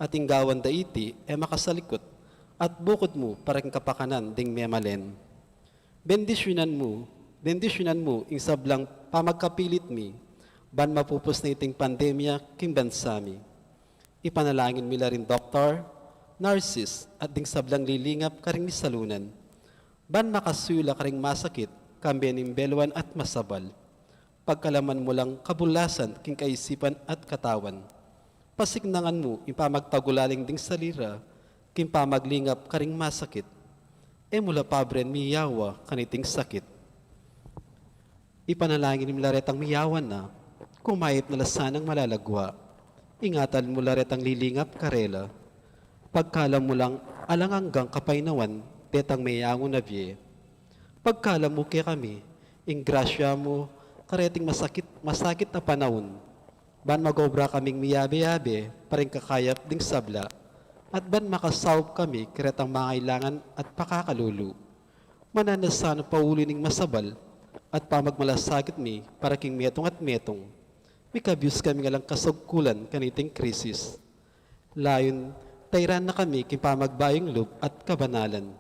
at ing gawan da iti e makasalikut at bukud mu para king kapakanan ding memalen. Bendisyunan mu, bendisyunan mu ing sablang pamagkapilit mi, ban mapupus na iting pandemya king bansa mi. Ipanalangin mi la ring doktor, nurses, at ding sablang lilingap karing misalunan, ban makasuyu la karing masakit, kambe ning beluan at masabal. Pagkalaman mu lang kabulasan king kaisipan at katawan. Pasiknangan mu ing pamagpagulaling ding sali ra king pamaglingap karing masakit. E mu la pabren miyawa kaniting sakit. Ipanalangin mi la retang miyawa na, kumayap na la sanang malalagwa. Ingatan mu la retang lilingap karela. Pagkalam mu lang alang anggang kapaynawan detang meyangu na bie. Pagkalam mu kekami ing grasya mu kareting masakit, masakit a panaun, ban magobra kaming miyabe-yabe para king kakayap ding sabla, at ban makasaup kami karetang mangailangan at pakakalulu. Mananu sana pauli ning masabal at pamagmalasakit mi para king metung at metung. Mikabius kami ngan lang kasagkulan kaniting krisis. Layun, tairan na kami king pamagbayung lub at kabanalan.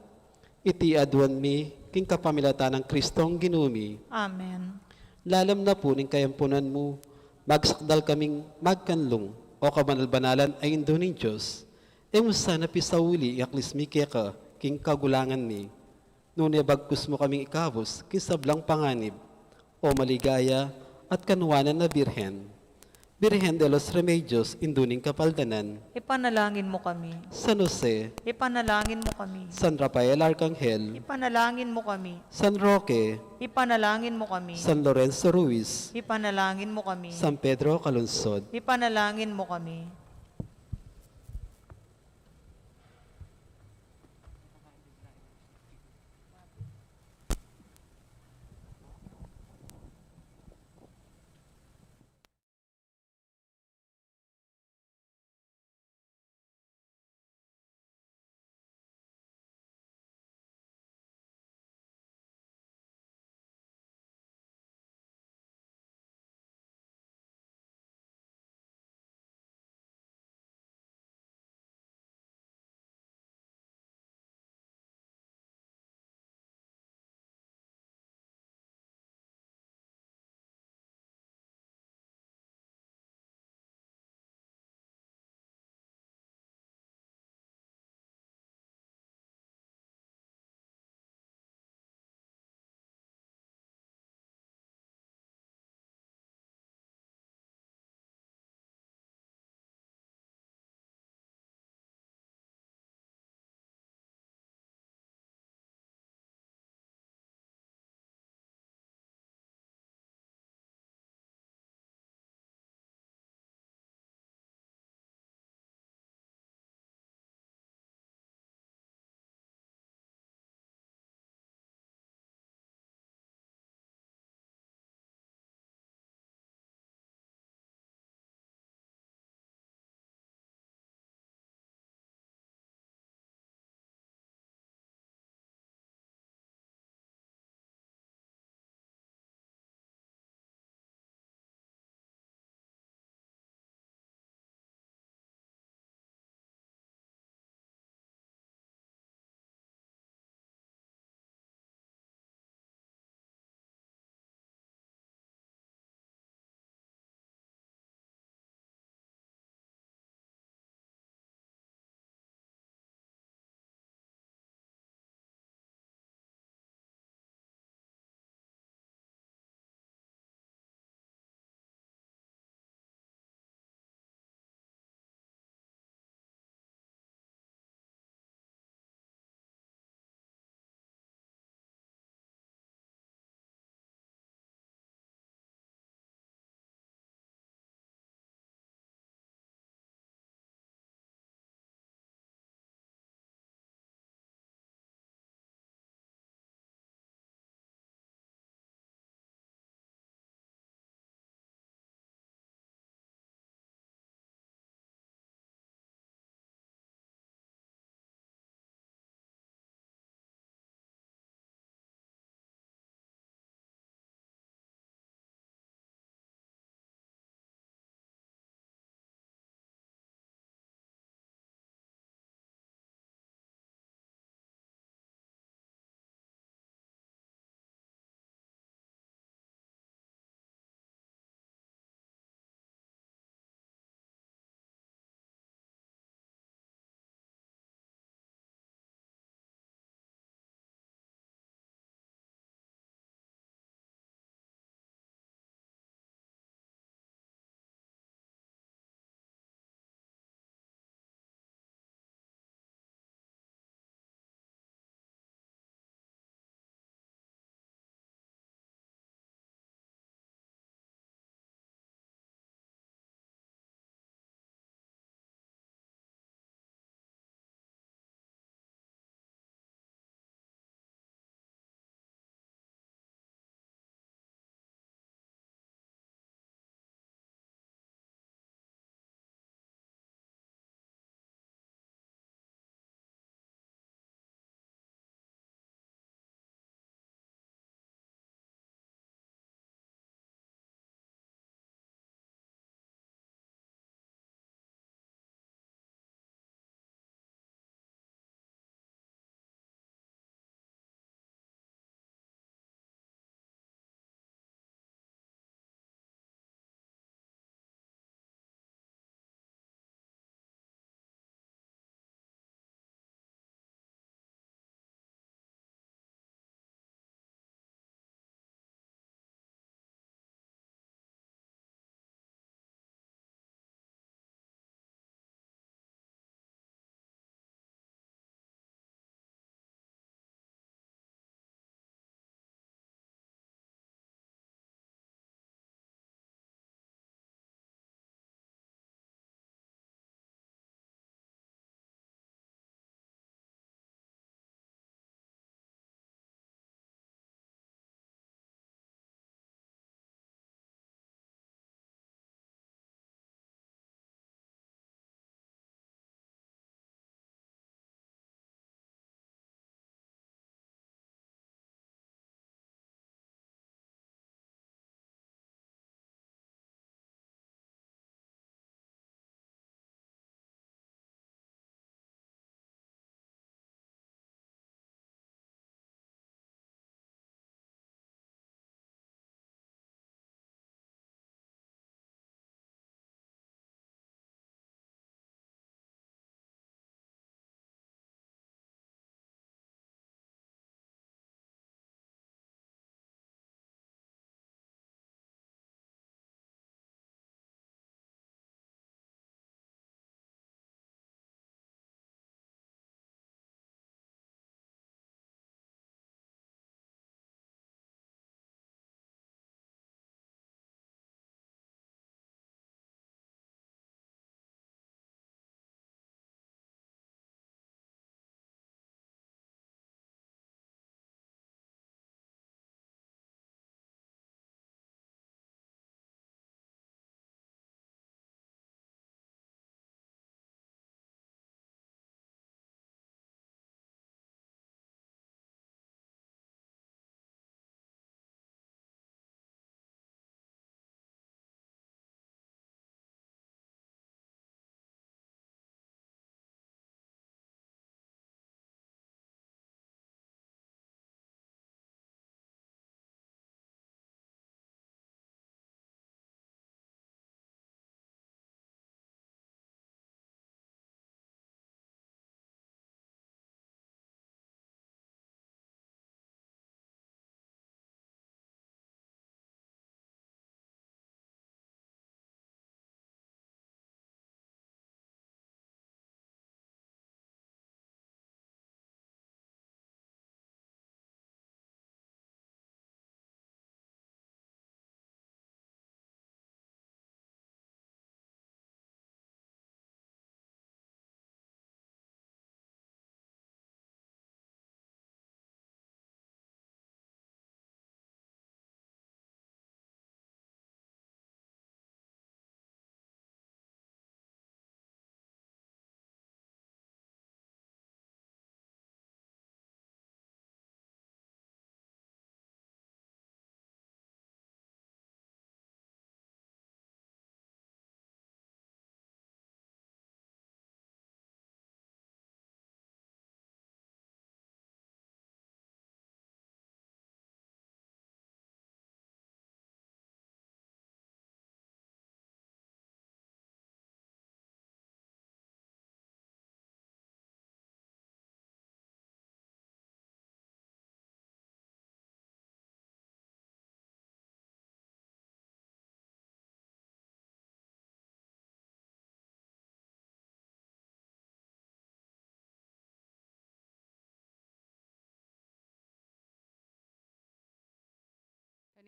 Iti aduan mi king kapamilatan nang Kristong Ginu mi. Amen. Lalam na pu ning kayampunan mu, magsakdal kaming magkanlung, o kabanal-banalan a Indu ning Dios. E mu sana pisauli ing aklis mi keka king kagulangan mi, nune bagkus mu kaming ikabus king sablang panganib, o maligaya at kanuanan a Birhen. Birhen de los Remedios, Indu ning Kapaldanan. Ipanalangin mu kami. San Jose. Ipanalangin mu kami. San Rafael Arcangel. Ipanalangin mu kami. San Roque. Ipanalangin mu kami. San Lorenzo Ruiz. Ipanalangin mu kami. San Pedro Calungsod. Ipanalangin mu kami.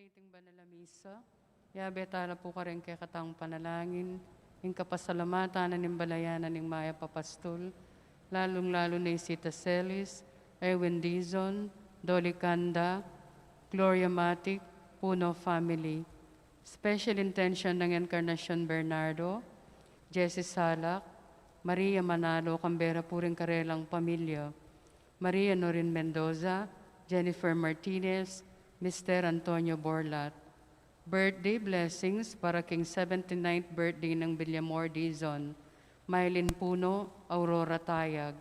Iting banal a misa, yabe tala pu karing kekatang panalangin, ing kapasalamatan na ning balayan na ning mayap a pastul, lalung-lalu na i Sita Celis, Erwin Dizon, Dolly Canda, Gloria Matic, Puno family. Special intention ng Encarnacion Bernardo, Jessie Salak, Maria Manalo, kambe ra pu ring karelang pamilya, Maria Norin Mendoza, Jennifer Martinez, Mister Antonio Borlat. Birthday blessings para king seventy-ninth birthday ng Villamor Dizon, Mylene Puno, Aurora Tayag.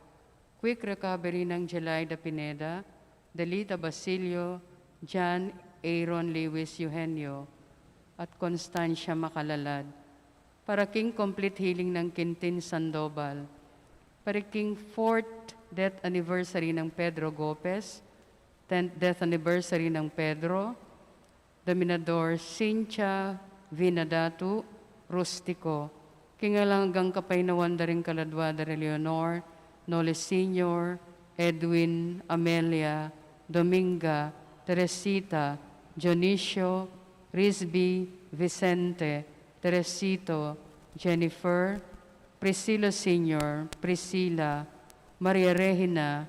Quick recovery ng Jelaida Pineda, Delita Basilio, John Aaron Lewis Eugenio, at Constancia Macalalad. Para king complete healing ng Quintin Sandoval. Para king fourth death anniversary ng Pedro Gopez, tenth death anniversary ng Pedro, Dominador Cynthia Vinadatu Rustico. King alang anggang kapaynawan da ring kaladwa da ri Leonor, Noli Senior, Edwin, Amelia, Dominga, Teresita, Dionisio, Risby, Vicente, Teresito, Jennifer, Priscilla Senior, Priscilla, Maria Regina,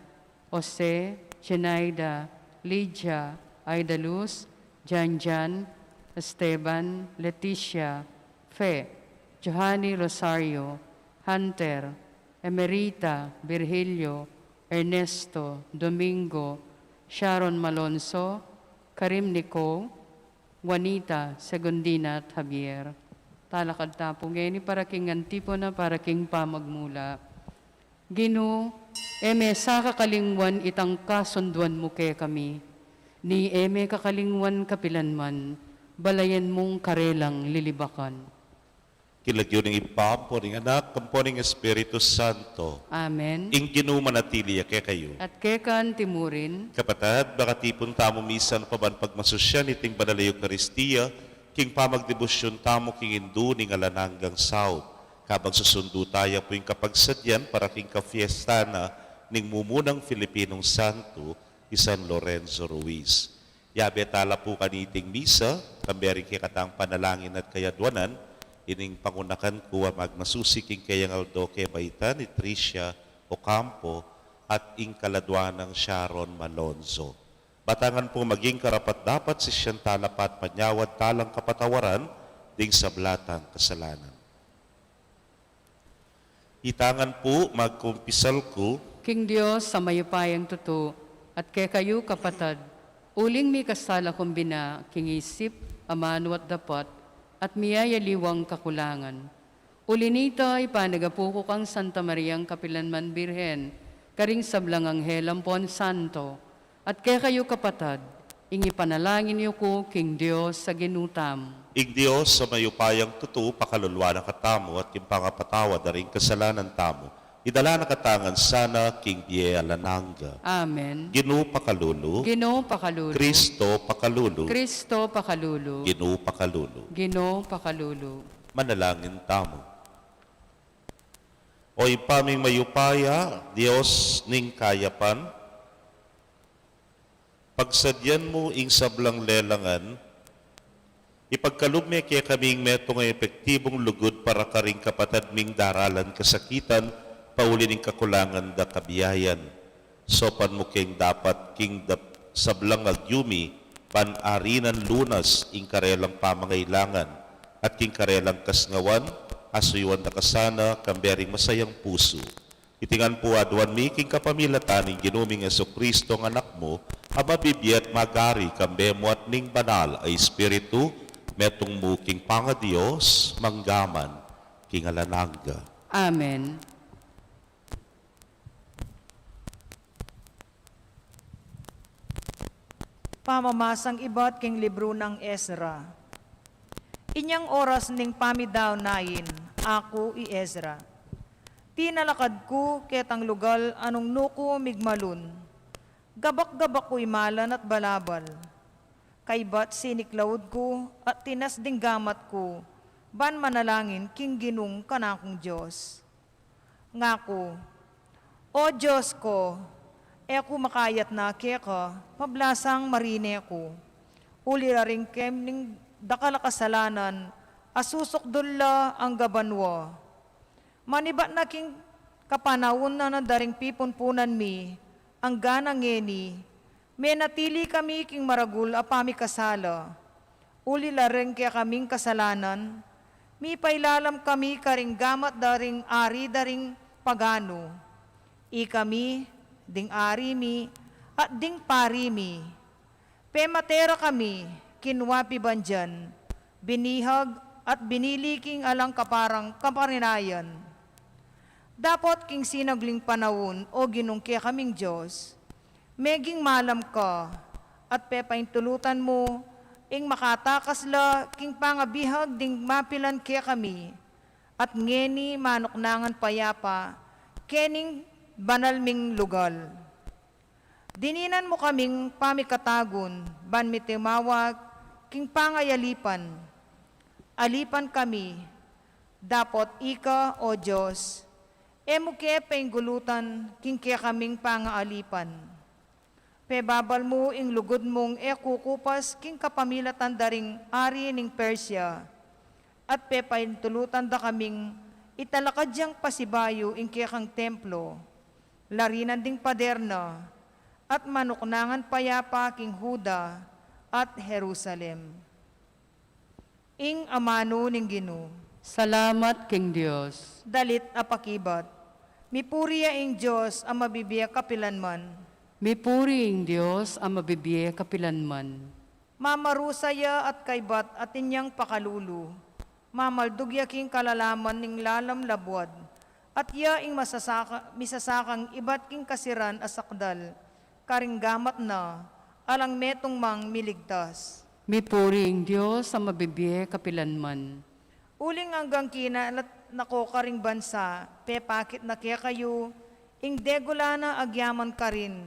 Jose, Jenaida, Lydia, Aida Luz, Janjan, Esteban, Leticia, Fe, Johanny Rosario, Hunter, Emerita, Virgilio, Ernesto, Domingo, Sharon Malonzo, Karim Nico, Juanita, Segundina at Javier. Talakad ta pu ngeni para king antipona, para king pamagmula. Ginu, e me sa kakalingwan itang kasunduan mu kekami, ni e me kakalingwan kapilan man, balayan mung karelang lilibakan. King lagyu ning Ibpa, ampo ning Anak, ampo ning Espiritu Santo. Amen. Ing Ginu manatili ya kekayu. At keka antimurin. Kapatad, makatipun tamu misan pa ban pagmasusyan iting banal a Eukaristia, king pamagdebusyun tamu king Indu ning alang anggang saup. Kabang susundu taya pu ing kapagsadyan para king kafiesta na ning mumunang Filipinong santu, i San Lorenzo Ruiz. Yabe tala pu kaniting misa, kambe ring kekatang panalangin at kayadwanan, ining pangunakan ku a magmasusi king keyang aldo kebaitan i Tricia Ocampo at ing kaladwa nang Sharon Malonzo. Batangan pu maging karapat-dapat sisyan tala pa at panyawad talang kapatawaran ding sabla tang kasalanan. Itangan pu, magkumpisal ku king Dios a mayupayang tutu, at kekayu kapatad, uling mikasala kung bina king isip, amanu at dapat, at miyayaliwang kakulangan. Uli nita, ipanyawad ku kang Santa Mariang kapilanman Birhen, karing sablang anghel ampon santo, at kekayu kapatad, ing ipanalangin yu ku king Dios a Ginu tamu. Ing Dios a mayupayang tutu, pakaluluan na katamu, at king pangapatawad da ring kasalanan tamu, idala na katamu ngan sana king bie alang angga. Amen. Ginu pakalulu. Ginu pakalulu. Kristo pakalulu. Kristo pakalulu. Ginu pakalulu. Ginu pakalulu. Manalangin tamu. O Ibpa ming mayupaya, Dios ning kayapan, pagsadyan mu ing sablang lelangan, ipagkalub me kekami ing metung a epektibung lugud para karing kapatad ming daralan kasakitan, pauli ning kakulangan da kabiayan. Saupan mu keng dapat king dap-, sablang agyu mi, ban arinan lunas ing karelang pamangailangan, at king karelang kasngawan, asuyuan da ka sana kambe ring masayang pusu. Iti ngan pu aduan mi king kapamilatan ning Ginu ming Jesucristo a Anak mu, a mabibie at magari kambe mu at ning Banal a Espiritu, metung mu king pangaDios, mangga man king alang angga. Amen. Pamamasang ibat king libru nang Ezra. Inyang oras ning pamidaun na yin, aku i Ezra. Pinalakad ku ketang lugal a nung nuku migmalun. Gabak-gabak ku imalan at balabal. Kaybat siniklaud ku at tinas ding gamat ku, ban manalangin king Ginung kanakung Dios. Ngaku, O Dios ko, e ku makayatna keka, pablasang marine ku. Uli la ring keng dakal a kasalanan, a susukdul la angga banua. Manibat na king kapanaun na na da ring pipunpunan mi, angga na ngeni, menatili kami king maragul a pamikasala. Uli la ring kekaming kasalanan, mipailalam kami karing gamat da ring ari da ring pagano. Ikami, ding ari mi, at ding pari mi. Pemate ra kami, kinua pi bandian, binihag, at binili king alang kaparang kaparinayan. Dapot king sinagling panaun, o Ginung kekaming Dios, meging malam ka, at pepaintulutan mu, ing makatakas la king pangabihag ding mapilan kekami, at ngeni manuknangan payapa, kening banal ming lugal. Dininan mu kaming pamikatagun, ban mi tumawag king pangayalipan. Alipan kami, dapot ika, o Dios, e mu ke penggulutan king kekaming pangaalipan. Pebabal mu ing lugud mung e kukupas king kapamilatan da ring ari ning Persia, at pepaintulutan da kaming italakad yang pasibayu ing kekang templo, larinan ding pader na, at manuknangan payapa king Juda at Jerusalem. Ing amanu ning Ginu. Salamat king Dios. Dalit a pakibat. Mipuri ya ing Dios a mabibie kapilanman. Mipuri ing Dios a mabibie kapilanman. Mamarusa ya at kaybat atin yang pakalulu. Mamaldug ya king kalalaman ning lalam labuad. At ya ing masasaka, misasakang ibat king kasiran a sakdal, karing gamat na, alang metung mang miligtas. Mipuri ing Dios a mabibie kapilanman. Uling anggang kinalat na ko karing bansa, pepakit na kekayu, ing degula na agyaman karin.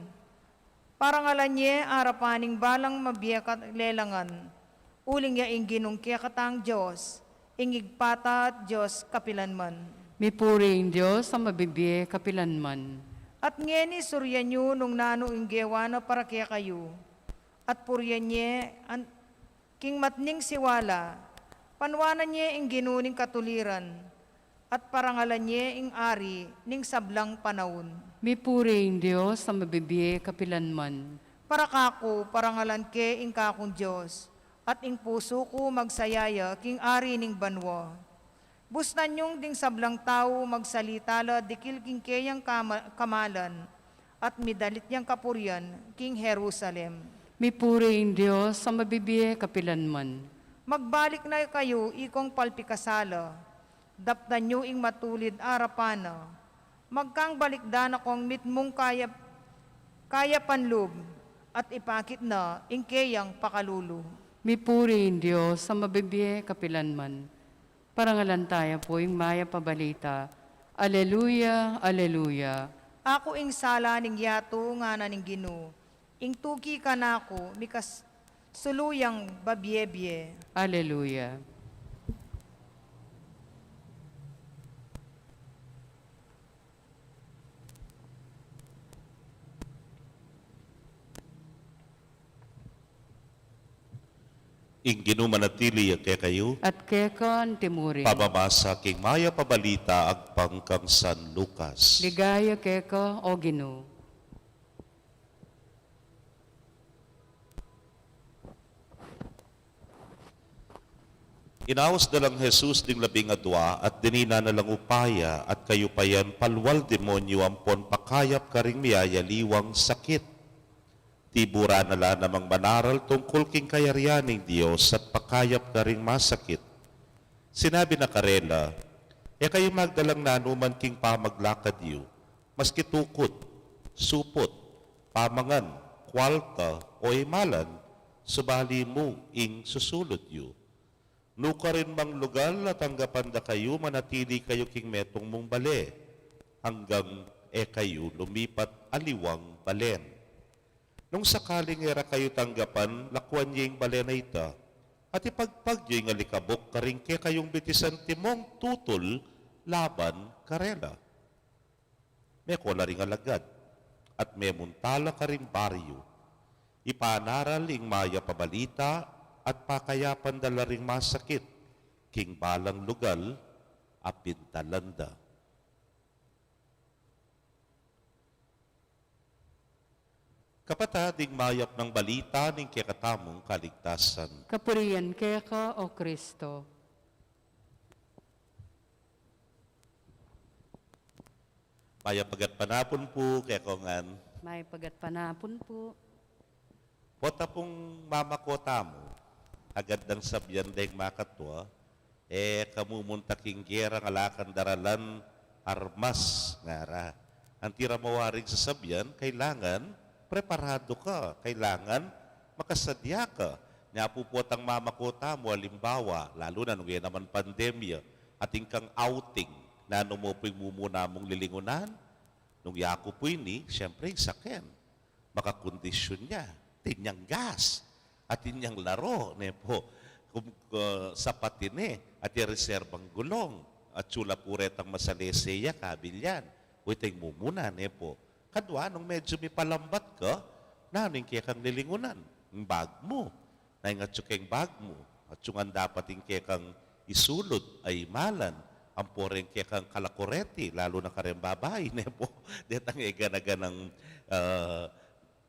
Parangalan ye arapan ning balang mabie kalelangan. Uling ya ing Ginung kekatang Dios, ing Ibpa ta at Dios kapilanman. Mipuri ing Dios a mabibie kapilanman. At ngeni surian yu nung nanu ing gewa na para kekayu. At purian ye an-, king matning siwala, panuanan ye ing Ginu ning katuliran, at parangalan ye ing Ari ning sablang panaun. Mipuri ing Dios a mabibie kapilanman. Para kaku, parangalan ke ing kakung Dios, at ing pusu ku magsaya ya king Ari ning banua. Bustan yung ding sablang tau magsalita la dikil king keyang kama-, kamalan, at midalit yang kapurian king Jerusalem. Mipuri ing Dios a mabibie kapilanman. Magbalik na kayu ikong palpikasala, daptan yu ing matulid arapan na. Magkang balikdan na kong mitmung kayap-, kayapan lub, at ipakit na ing keyang pakalulu. Mipuri ing Dios a mabibie kapilanman. Parangalan taya pu ing mayap a balita. Aleluya, aleluya. Aku ing sala ning yatu, ngana ning Ginu, ing tuki kanaku, mikas-, suluyang babie-bie. Aleluya. Ing Ginu manatili ya kekayu. At keka antimurin. Pamamasa king mayap a balita agpang kang San Lucas. Ligaya keka, o Ginu. Inaus da lang Jesus ding labing adua at dininan na lang upaya at kayupayan palual demonyu ampon pakayap karing miyayaliwang sakit. Tiburan na la namang manaral tungkul king kayarian ning Dios at pakayap karing masakit. Sinabi na karela, "E kayu magdalang nanuman king pamaglakad yu, maski tukut, suput, pamangan, kwalta, o imalan, subali mu ing susulud yu. Nukarin mang lugal a tanggapan da kayu, manatili kayu king metung mung bale, anggang e kayu lumipat aliwang balen. Nung sakaling e ra kayu tanggapan, lakuan ye ing balen a ita, at ipagpag yu ing alikabuk karing kekayung bitisan timong tutul laban karela." Meko la ring alagad at memunta la karing baryu. Ipanaral ing mayap a balita at pakayapan da la ring masakit king balang lugal a pintalan da. Kapatad, ing mayap nang balita ning kekatamung kaligtasan. Kapurian keka, O Kristo. Mayap a gatpanapun pu kekongan. Mayap a gatpanapun pu. Pota pung mamako tamu, agad dang sabian deng makatua, e ka mumunta king gera ngan ala kang daralan armas, ngara. Anti ra mu waring sasabian, kailangan preparadu ka, kailangan makasadya ka. Nya pu potang mamako tamu, alimbawa, lalu na nung e naman pandemya, atin kang outing, nanu mu pu ing mumuna mung lilingunan? Nung yaku pu ini, siyempre, ing saken, makakondisyun ya. Atin yang gas, atin yang laro, ne pu, kum-, ku-, sapatin ne, atin reserbang gulong, atsu la pu retang masalese ya, kabilyan. Uy, atin mumuna, ne pu. Kadua, nung medyu mipalambat ka, nanu ing kekang lilingunan? Ing bag mu. Na ing atsu keng bag mu, atsu ngan dapat ing kekang isulud a imalan, ampo reng kekang kalakureti, lalu na kareng babai, ne pu, detang e gana-ganang, ah,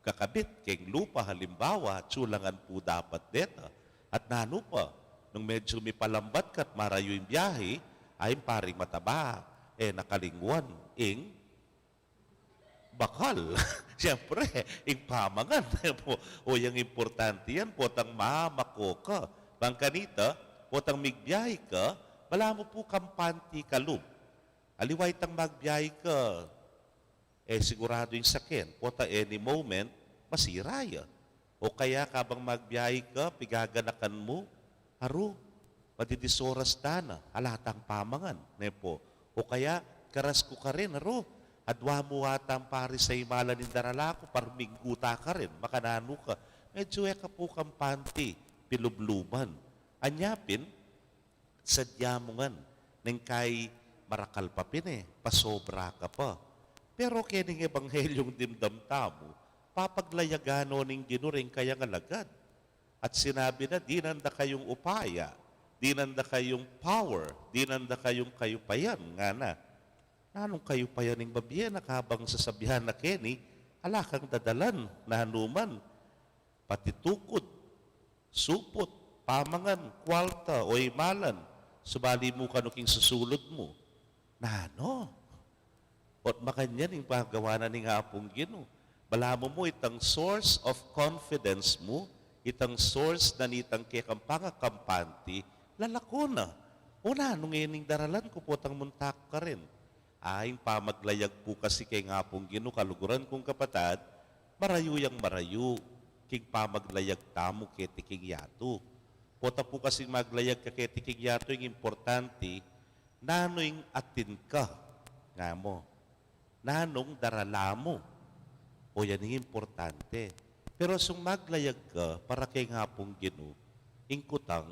kakabit keng lupa, halimbawa, atsu la ngan pu dapat deta. At nanu pa, nung medyu mipalambat ka't marayu ing biahi, ay, ing paring mataba, e na kalingwan ing bakal. Siyempre, ing pamangan. O, yang importante yan, potang mamako ka. Bang kanita, potang migbiahi ka, balamu pu kampante ka lub. Aliwa itang magbiahi ka, e, siguradu ing saken, pota any moment, masira ya. O kaya kabang magbiahi ka, pigaganakan mu, aru, madidisoras da na, ala tang pamangan, ne pu. O kaya, karas ku karin, aru, adwa mu atang paris a imalan ing darala ku, parminggu ta karin, makananu ka. Medyu e ka pu kampante pilubluban. Anya pin, sadya mu ngan, neng kai marakal pa pin e, pasobra ka pa. Pero kening ebanghelyung dimdam tamu, papaglayagan no ning Ginu ring kayang alagad. At sinabi na, dinan da kayung upaya, dinan da kayung power, dinan da kayung kayupayan, ngana. Nanung kayupayan ing mabie na kabang sasabian na keni, ala kang dadalan, nanu man, pati tukud, suput, pamangan, kualta, o imalan, subali mu kanu king susulud mu. Nanu? Ot makanyan ing pagawa na ning Apung Ginu. Balamu mu itang source of confidence mu, itang source na nitang kekang pangakampante, lalako na. O nanu ngening daralan ku potang munta ku karin? Ay, ing pamaglayag pu kasi keng Apung Ginu, kaluguran kung kapatad, marayu yang marayu king pamaglayag tamu keti king yatu. Pota pu kasing maglayag ka keti king yatu, ing importante, nanu ing atin ka, nga mu. Nanung darala mu. O yan ing importante. Pero sung maglayag ka para keng Apung Ginu, ing kutang,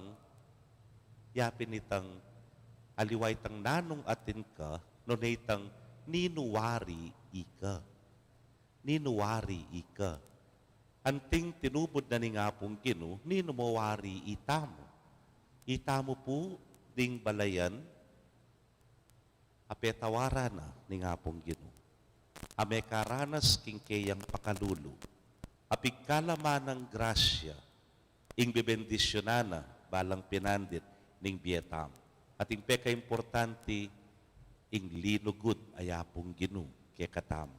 yapin itang aliwa itang nanung atin ka, nune itang ninu wari ika. Ninu wari ika. Anting tinubud na ning Apung Ginu, ninu mu wari itamu. Itamu pu ding balayan, a petawaran na ning Apung Ginu. A mekaranas king keyang pakalulu. A pigkalaman nang grasya, ing bebendisyunan na balang pinandit ning bie tamu. At ing pekaimportante, ing linugud a Apung Ginu kekatamu.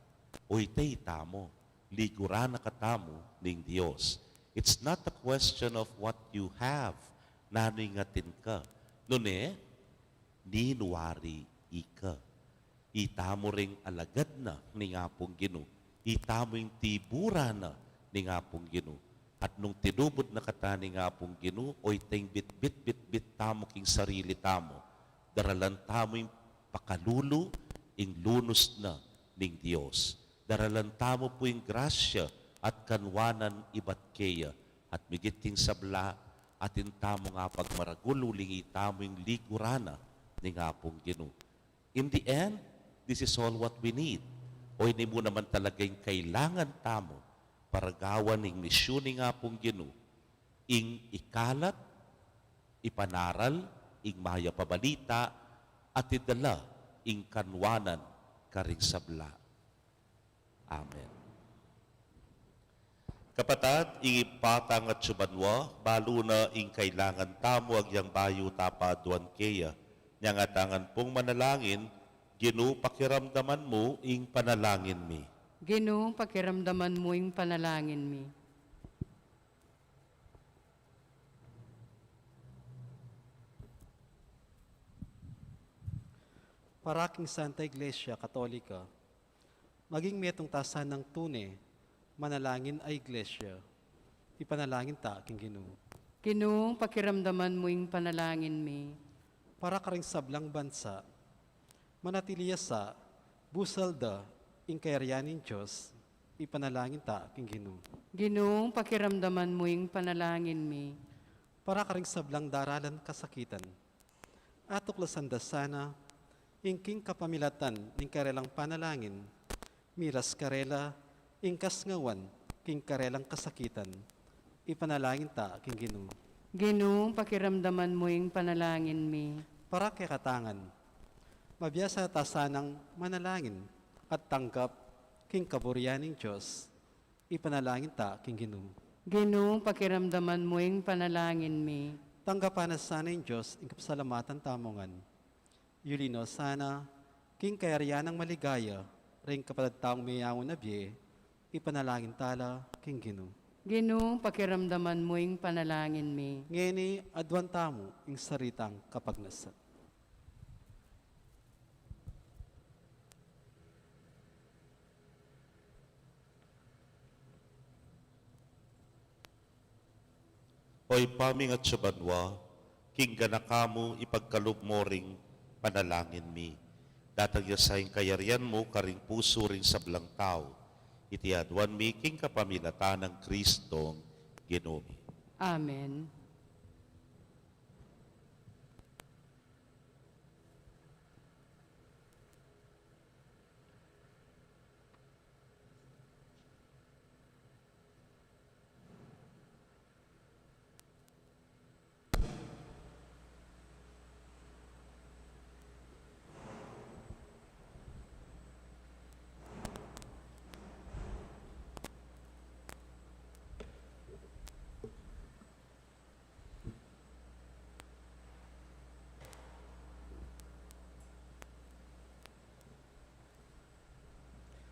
Oyte itamu, liguran na katamu ning Dios. It's not a question of what you have, nanu ing atin ka. Nune, ninu wari ika. Itamu ring alagad na ning Apung Ginu. Itamu ing tiburan na ning Apung Ginu. At nung tinubud na kata ning Apung Ginu, oyteng bitbit-bitbit tamu king sarili tamu. Daralan tamu ing pakalulu, ing lunus na ning Dios. Daralan tamu pu ing grasya at kanwanan ibat keya. At migit king sabla, atin tamung apagmaragul uling itamu ing liguran na ning Apung Ginu. In the end, this is all what we need. O ini mu naman talaga ing kailangan tamu. Paragawan ing misyun ning Apung Ginu, ing ikalat, ipanaral ing mayap a balita, at idala ing kanuanan karing sabla. Amen. Kapatad, ing Ibpa tang atsu banua, balu na ing kailangan tamu agyang bayu ta paaduan keya. Nya ngatamu pung manalangin, Ginu, pakiramdaman mu ing panalangin mi. Ginu, pakiramdaman mu ing panalangin mi. Para king Santa Iglesia Katolika, maging metung ta sanang tune manalangin a Iglesia. Ipanalangin ta king Ginu. Ginu, pakiramdaman mu ing panalangin mi. Para karing sablang bansa, manatili ya sa busal da ing kayarian ning Dios. Ipanalangin ta king Ginu. Ginu, pakiramdaman mu ing panalangin mi. Para karing sablang daralan kasakitan, atuklasan da sana ing king kapamilatan ning karelang panalangin, miras karela ing kasngawan king karelang kasakitan. Ipanalangin ta king Ginu. Ginu, pakiramdaman mu ing panalangin mi. Para kekatangan, mabiasa ta sanang manalangin at tanggap king kaburian ning Dios. Ipanalangin ta king Ginu. Ginu, pakiramdaman mu ing panalangin mi. Tanggapan na sana ning Dios ing kapasalamatan tamu ngan. Yuli no sana king kayarian nang maligaya ring kapatad tamung meyangu na bie. Ipanalangin ta la king Ginu. Ginu, pakiramdaman mu ing panalangin mi. Ngeni, aduan tamu ing sarili tang kapagnasan. O Ibpa ming atsu banua, king ganaka mu ipagkalub mu ring panalangin mi. Datang ya sa ing kayarian mu karing pusu ring sablang tau. Iti aduan mi king kapamilatan nang Kristong Ginu mi. Amen.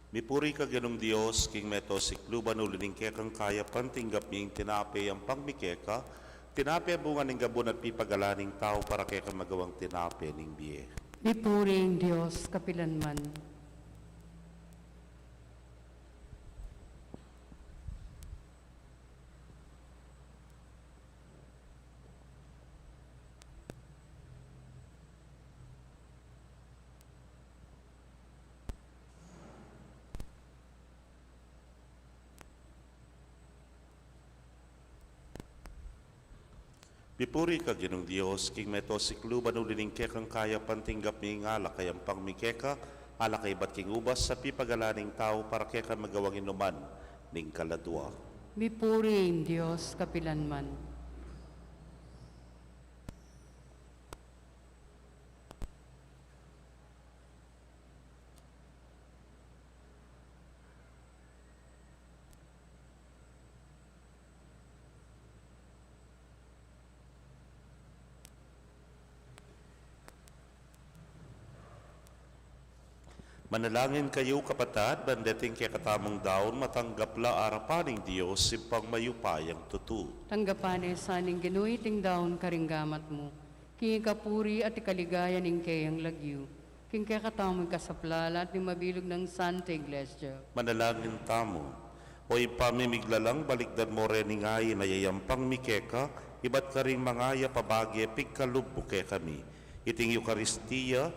Mipuri ka Ginung Dios, king meto sikluban uli ning kekang kayapan tinggap mi ing tinape yampang mi keka, tinape bunga ning gabun at pipagalan ning tau para keka magawang tinape ning bie. Mipuri ing Dios kapilanman. Mipuri ka Ginung Dios, king meto sikluban uli ning kekang kayapan tinggap mi ing alak a yampang mi keka, alak a ibat king ubas a pipagalan ning tau para keka magawang inuman ning kaladua. Mipuri ing Dios kapilanman. Manalangin kayu, kapatad, ban deting kekatamung daun matanggap la arapan ning Dios, Ibpang mayupayang tutu. Tanggapan na sa ning Ginu iting daun karing gamat mu, king ikapuri at ikaligaya ning keyang lagyu, king kekatamung ikasaplala at ning mabilug nang Santa Iglesia. Manalangin tamu. O Ibpa mi miglalang, balikdan mu reng ain a yayampang mi keka, ibat karing mangayap a bage pigkalub mu kekami. Iting Eukaristia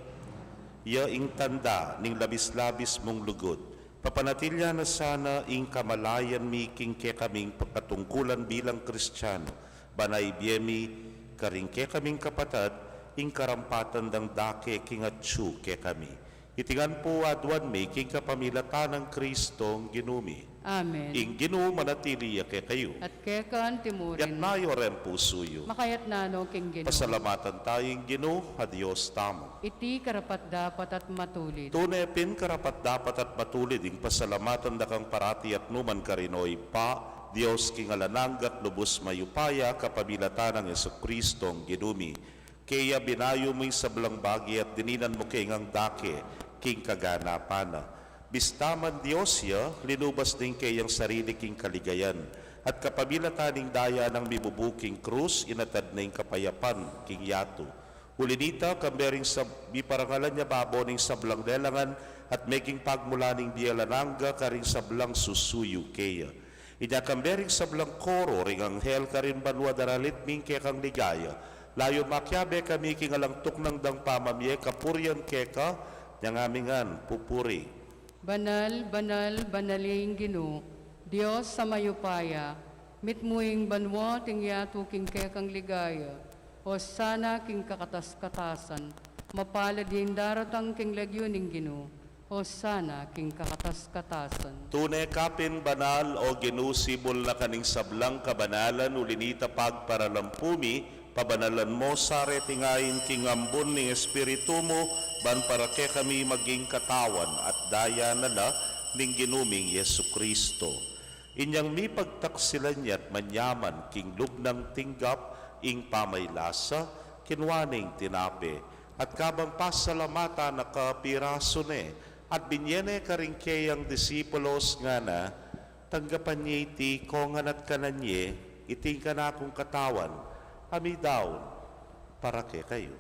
ya ing tanda ning labis-labis mung lugud. Papanatilian na sana ing kamalayan mi king kekaming pagkatungkulan bilang Kristiano, ban ibie mi karing kekaming kapatad ing karampatan dang dake king atsu kekami. Iti ngan pu aduan mi king kapamilatan nang Kristong Ginu mi. Amen. Ing Ginu manatili ya kekayu. At keka naman murin. Itas yu reng pusu yu. Makaitas no king Ginu. Pasalamatan taya ing Ginu a Dios tamu. Iti karapat-dapat at matulid. Tune pin karapat-dapat at matulid ing pasalamatan da kang parati at nukarin man, o Ibpa, Dios king alang angga at lubus mayupaya, kapamilatan nang Jesucristo a Ginu mi. Kaya binayu mu ing sablang bage at dininan mu keng dake king kaganapan na. Bista man Dios ya, linubas ne ing keyang sarili king kaligayan, at kapamilatan ning daya nang mibubu king krus, inatad ne ing kapayapan king yatu. Uli na nita, kambe ring sab-, miparangalan ya babo ning sablang lelangan, at meging pagmulan ning bie alang angga karing sablang susuyu keya. Inya kambe ring sablang koro ring anghel karin banua daralit mi ing kekang ligaya. Layun makiabe kami king alang tuknang dang pamamie kapurian keka, nyang ami ngan pupuri. Banal, banal, banal ya ing Ginu, Dios a mayupaya, mitmu ing banua at ing yatu king kekang ligaya. Hosana king kakatas-katasan. Mapalad ya ing daratang king lagyu ning Ginu. Hosana king kakatas-katasan. Tune ka pin banal, o Ginu, sibul na ka ning sablang kabanalan, uli na nita pagparalampu mi, pabanalan mu sa reting ain king ambun ning Espiritu mu, ban para kekami maging katawan at daya na la ning Ginu ming Jesucristo. Inyang mipagtaksilan ya at manyaman king lub nang tinggap ing pamaylasa, kinua ne ing tinape, at kabang pasalamatan na ka, pirasu ne, at binie ne karing keyang disipulos ngana, tanggapan ye iti ikongan at kanan ye, iti ing kanakung katawan, a midaun para kekayu.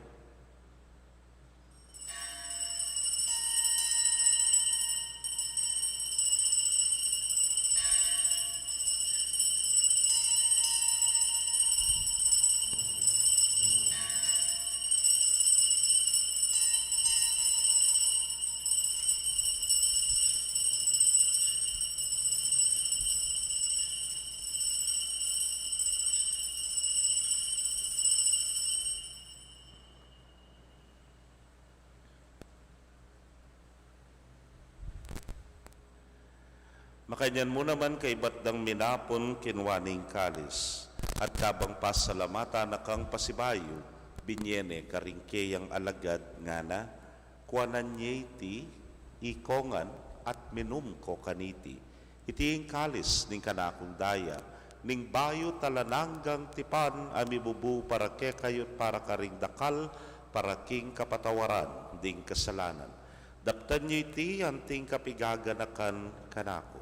Makanyan mu naman kaybat dang minapun, kinua ne ing kalis, at kabang pasalamatan na kang pasibayu, binie ne karing keyang alagad ngana, kuanan ye iti ikongan at minum ko kaniti. Iti ing kalis ning kanakung daya, ning bayu at alang anggang tipan a mibubu para kekayu at para karing dakal, para king kapatawaran ding kasalanan. Daptan ye iti anting kapigaganakan kanaku.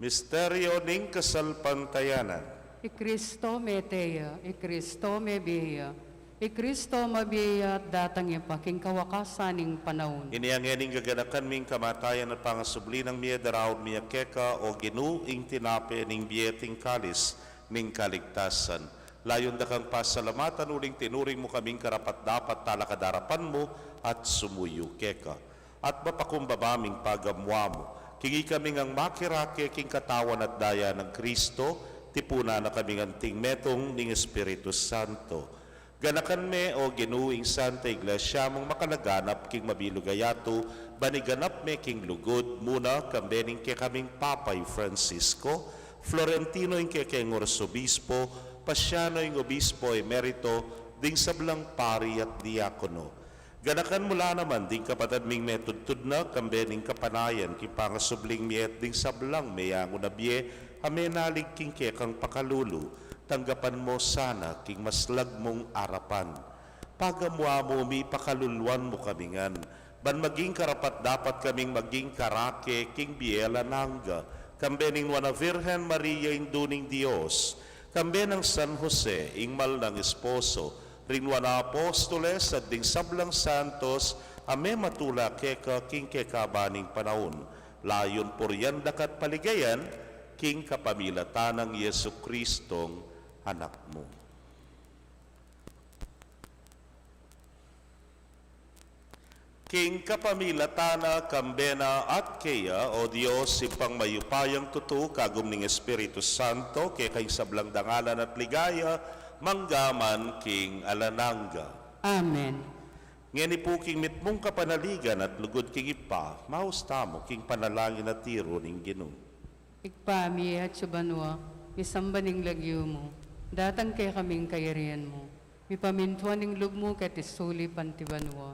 Misteryo ning kasalpantayanan. I Kristo mete ya, i Kristo mebie ya, i Kristo mabie ya, datang ya pa king kawakasan ning panaun. Inya ngeni gaganakan mi ing kamatayan at pangasubli nang mie, daraun mi ya keka, o Ginu, ing tinape ning bie at ing kalis ning kaligtasan. Layun da kang pasalamatan uling tinuring mu kaming karapat-dapat talakad arapan mu at sumuyu keka. At mapakumbaba ming pagamuan mu, king ikami ngang makirake king katawan at daya nang Kristo, tipunan na kaming anting metung ning Espiritu Santo. Ganakan me, o Ginu, ing Santa Iglesia mung makalaganap king mabilug a yatu, ban iganap me king lugud, muna kambe ning kekaming Papa i Francisco, Florentino ing kekeng Arsobispo, Pasiano ing Obispo Emerito, ding sablang pari at diakono. Ganakan mu la naman ding kapatad ming metudtud na, kambe ning kapanayan king pangasubling mie at ding sablang meyangu na bie a menalig king kekang pakalulu, tanggapan mu sana king maslag mung arapan. Pagamuan mu, mipakaluluan mu kami ngan, ban maging karapat-dapat kaming maging karake king bie alang angga, kambe ning Nuan a Virgen Maria, Indu ning Dios, kambe nang San Jose, ing mal nang esposo, ring nuan a apostoles, at ding sablang santos a mematula keka king kekaban ning panaun, Layun purian da ka at paligayan, king kapamilatan nang Jesucristong Anak mu. King kapamilatan na, kambe na, at keya, O Dios, Ibpang mayupayang tutu, kagum ning Espiritu Santo, keka ing sablang dangalan at ligaya, mangga man king alang angga. Amen. Ngeni pu king mitmung kapanaligan at lugud king Ibpa, maus tamu king panalangin a tiru ning Ginu. Ibpa mi, atsu ka banua, misamban ing lagyu mu, datang kekami ing kayarian mu, mipamintuan ing lub mu keti sulip anti banua.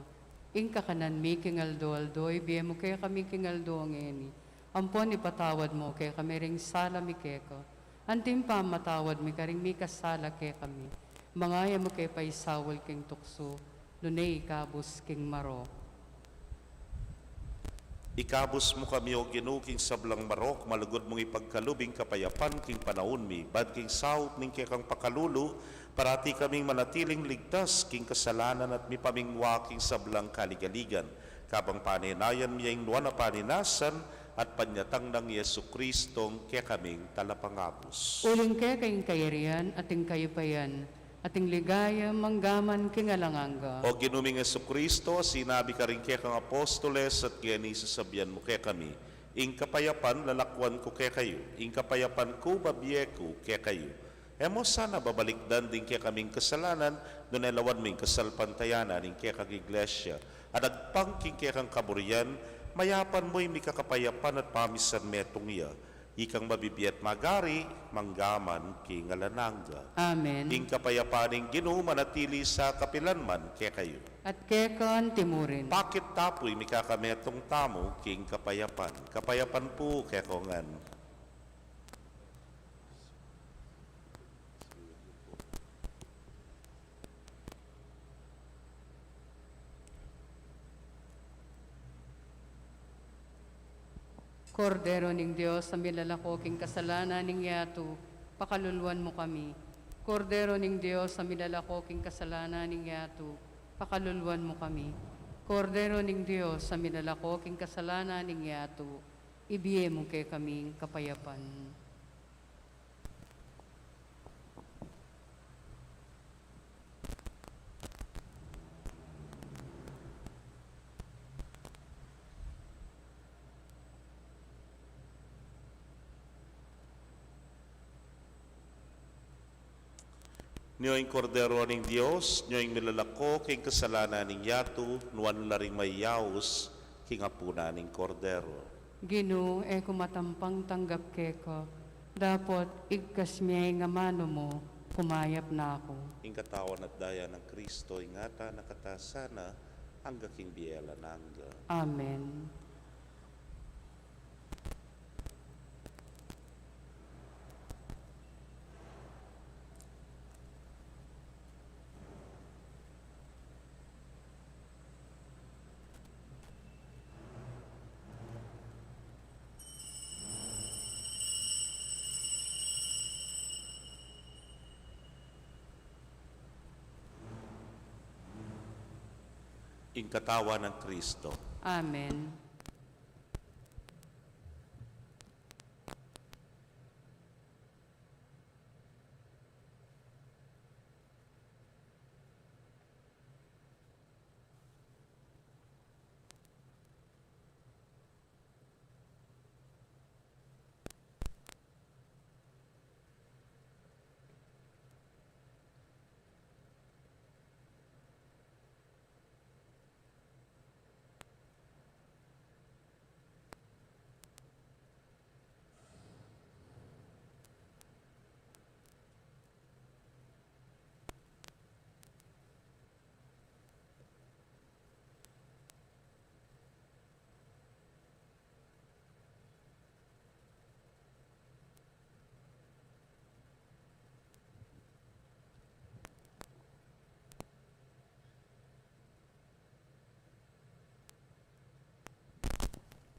Ing kakanan mi king aldo-aldo ibie mu kekami king aldo ngeni. Ampon ipatawad mu kekami ring sala mi keka, anti ing pamamatawad mi karing mikasala kekami. Manga e mu ke paisaul king tuksu, nune ikabus king marok. Ikabus mu kami, O Ginu, king sablang marok, malugud mung ipagkalub ing kapayapan king panaun mi, ban king saup ning kekang pakalulu, parati kaming manatiling ligtas king kasalanan at mipamingwa king sablang kaligaligan. Kabang panenayan mi ing nuan a paninasan at panyatang nang Jesucristong kekaming Talapangabus. Uling keka ing kayarian at ing kayupayan at ing ligaya mangga man king alang angga. O Ginu ming Jesucristo, sinabi karing kekang apostoles at ngeni sasabian mu kekami, ing kapayapan lalakwan ku kekayu, ing kapayapan ku babie ku kekayu. E mu sana babalikdan ding kekaming kasalanan, nune lawan mu ing kasalpantayanan ning kekang Iglesia, at agpang king kekang kaburian, mayapan mu ing mikakapayapan at pamisan metung ya, ikang mabibie at magari, mangga man king alang angga. Amen. Ing kapayapan ning Ginu manatili sa kapilan man kekayu. At keka anti murin. Pakit ta pu ing mikakametung tamu king kapayapan. Kapayapan pu kekayu ngan. Kordero ning Dios, a milalako king kasalanan ning yatu, pakaluluan mu kami. Kordero ning Dios, a milalako king kasalanan ning yatu, pakaluluan mu kami. Kordero ning Dios, a milalako king kasalanan ning yatu, ibie mu kekami ing kapayapan. Nyo ing Kordero ning Dios, nyo ing milalako king kasalanan ning yatu, nuan la ring mayaus king apunan ning Kordero. Ginu, e ku matampang tanggap keka, dapot igkas me ing amanu mu, kumayap na ku. Ing katawan at daya nang Kristo, ingatan na kata sana, angga king bie alang angga. Amen. Ing katawan nang Kristo. Amen.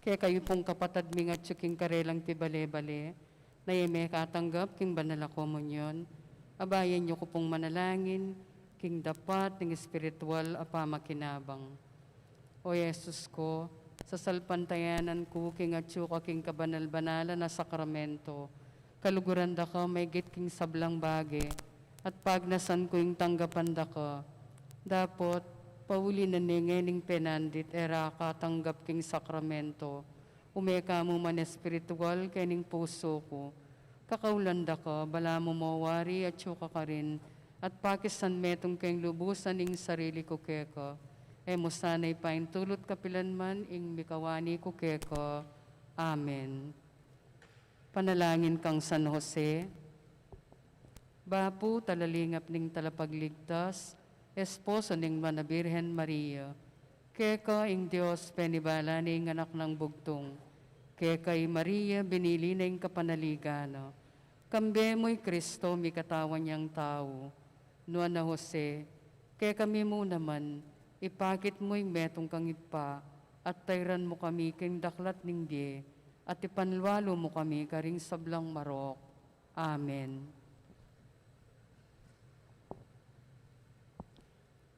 Kekayu pung kapatad ming atsu king karelang pibale-bale, na e mekatanggap king banal a komunyon, abayan yu ku pung manalangin king dapat ning espiritual a pamakinabang. O Jesus ko, Sasalpantayanan ku king atyu ka king kabanal-banalan a sakramento, kaluguran da ka maigit king sablang bage, at pagnasan ku ing tanggapan da ka. Dapot, pauli na ne ngening penandit e ra ka tanggap king sakramento, ume ka mu man espiritual kening pusu ku. Kakaulan da ka, balamu mo wari atyu ka karin, at pakisan metung keng lubusan ing sarili ku keka. E mu sana ipaintulut kapilan man ing mikawani ku keka. Amen. Panalangin kang San Jose. Bapu, talalingap ning Talapagligtas, esposo ning Nuan a Birhen Maria, keka ing Dios penibala ne ing Anak nang Bugtung, keka i Maria binili na ing kapanaligan na, kambe mu i Kristo mikatawan yang tau. Nuan a Jose, kekami mu naman, ipakit mu ing metung kang Ibpa, at tairan mu kami king daklat ning bie, at ipanlualu mu kami karing sablang marok. Amen.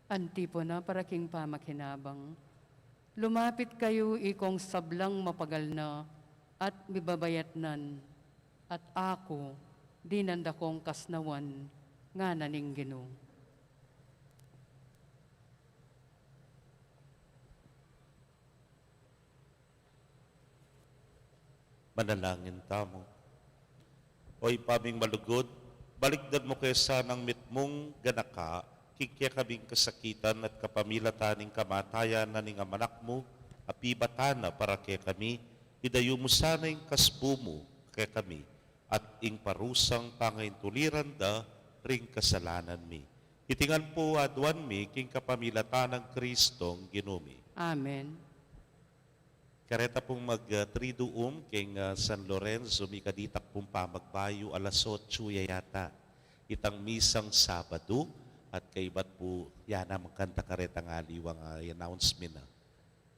Antipona para king pamakinabang. Lumapit kayu ikong sablang mapagal na at mibabayatnan, at aku, dinan da kong kasnawan, ngana ning Ginu. Manalangin tamu. O Ibpa ming malugud, balikdan mu ke sanang mitmung ganaka king kekaming kasakitan at kapamilatan ning kamatayan na ning Anak mu a pibatan na para kekami, idayu mu sana ing kasbu mu kekami at ing parusang pangaintuliran da ring kasalanan mi. Iti ngan pu aduan mi king kapamilatan nang Kristong Ginu mi. Amen. Kareta pung mag, ah, triduum king, ah, San Lorenzo, mikaditak pung pamagbayu, alas otsu ya yata. Itang misang Sabadu, at kaybat pu, ya naman kanta kareta ngan aliwang, ah, i-announce mi na.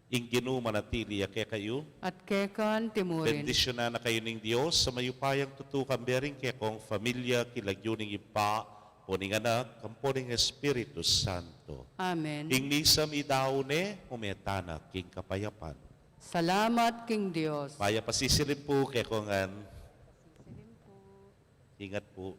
Ing Ginu manatili ya kekayu. At keka mu rin. Bendisyunan na kayu ning Dios, a mayupayang tutu, kambe ring kekong familia, king lagyu ning Ibpa, ampo ning Anak, ampo ning Espiritu Santo. Amen. Ing misa mi dau ne, ume tana king kapayapan. Salamat king Dios. Mayap a sisilim pu, kekongan. Ingat pu.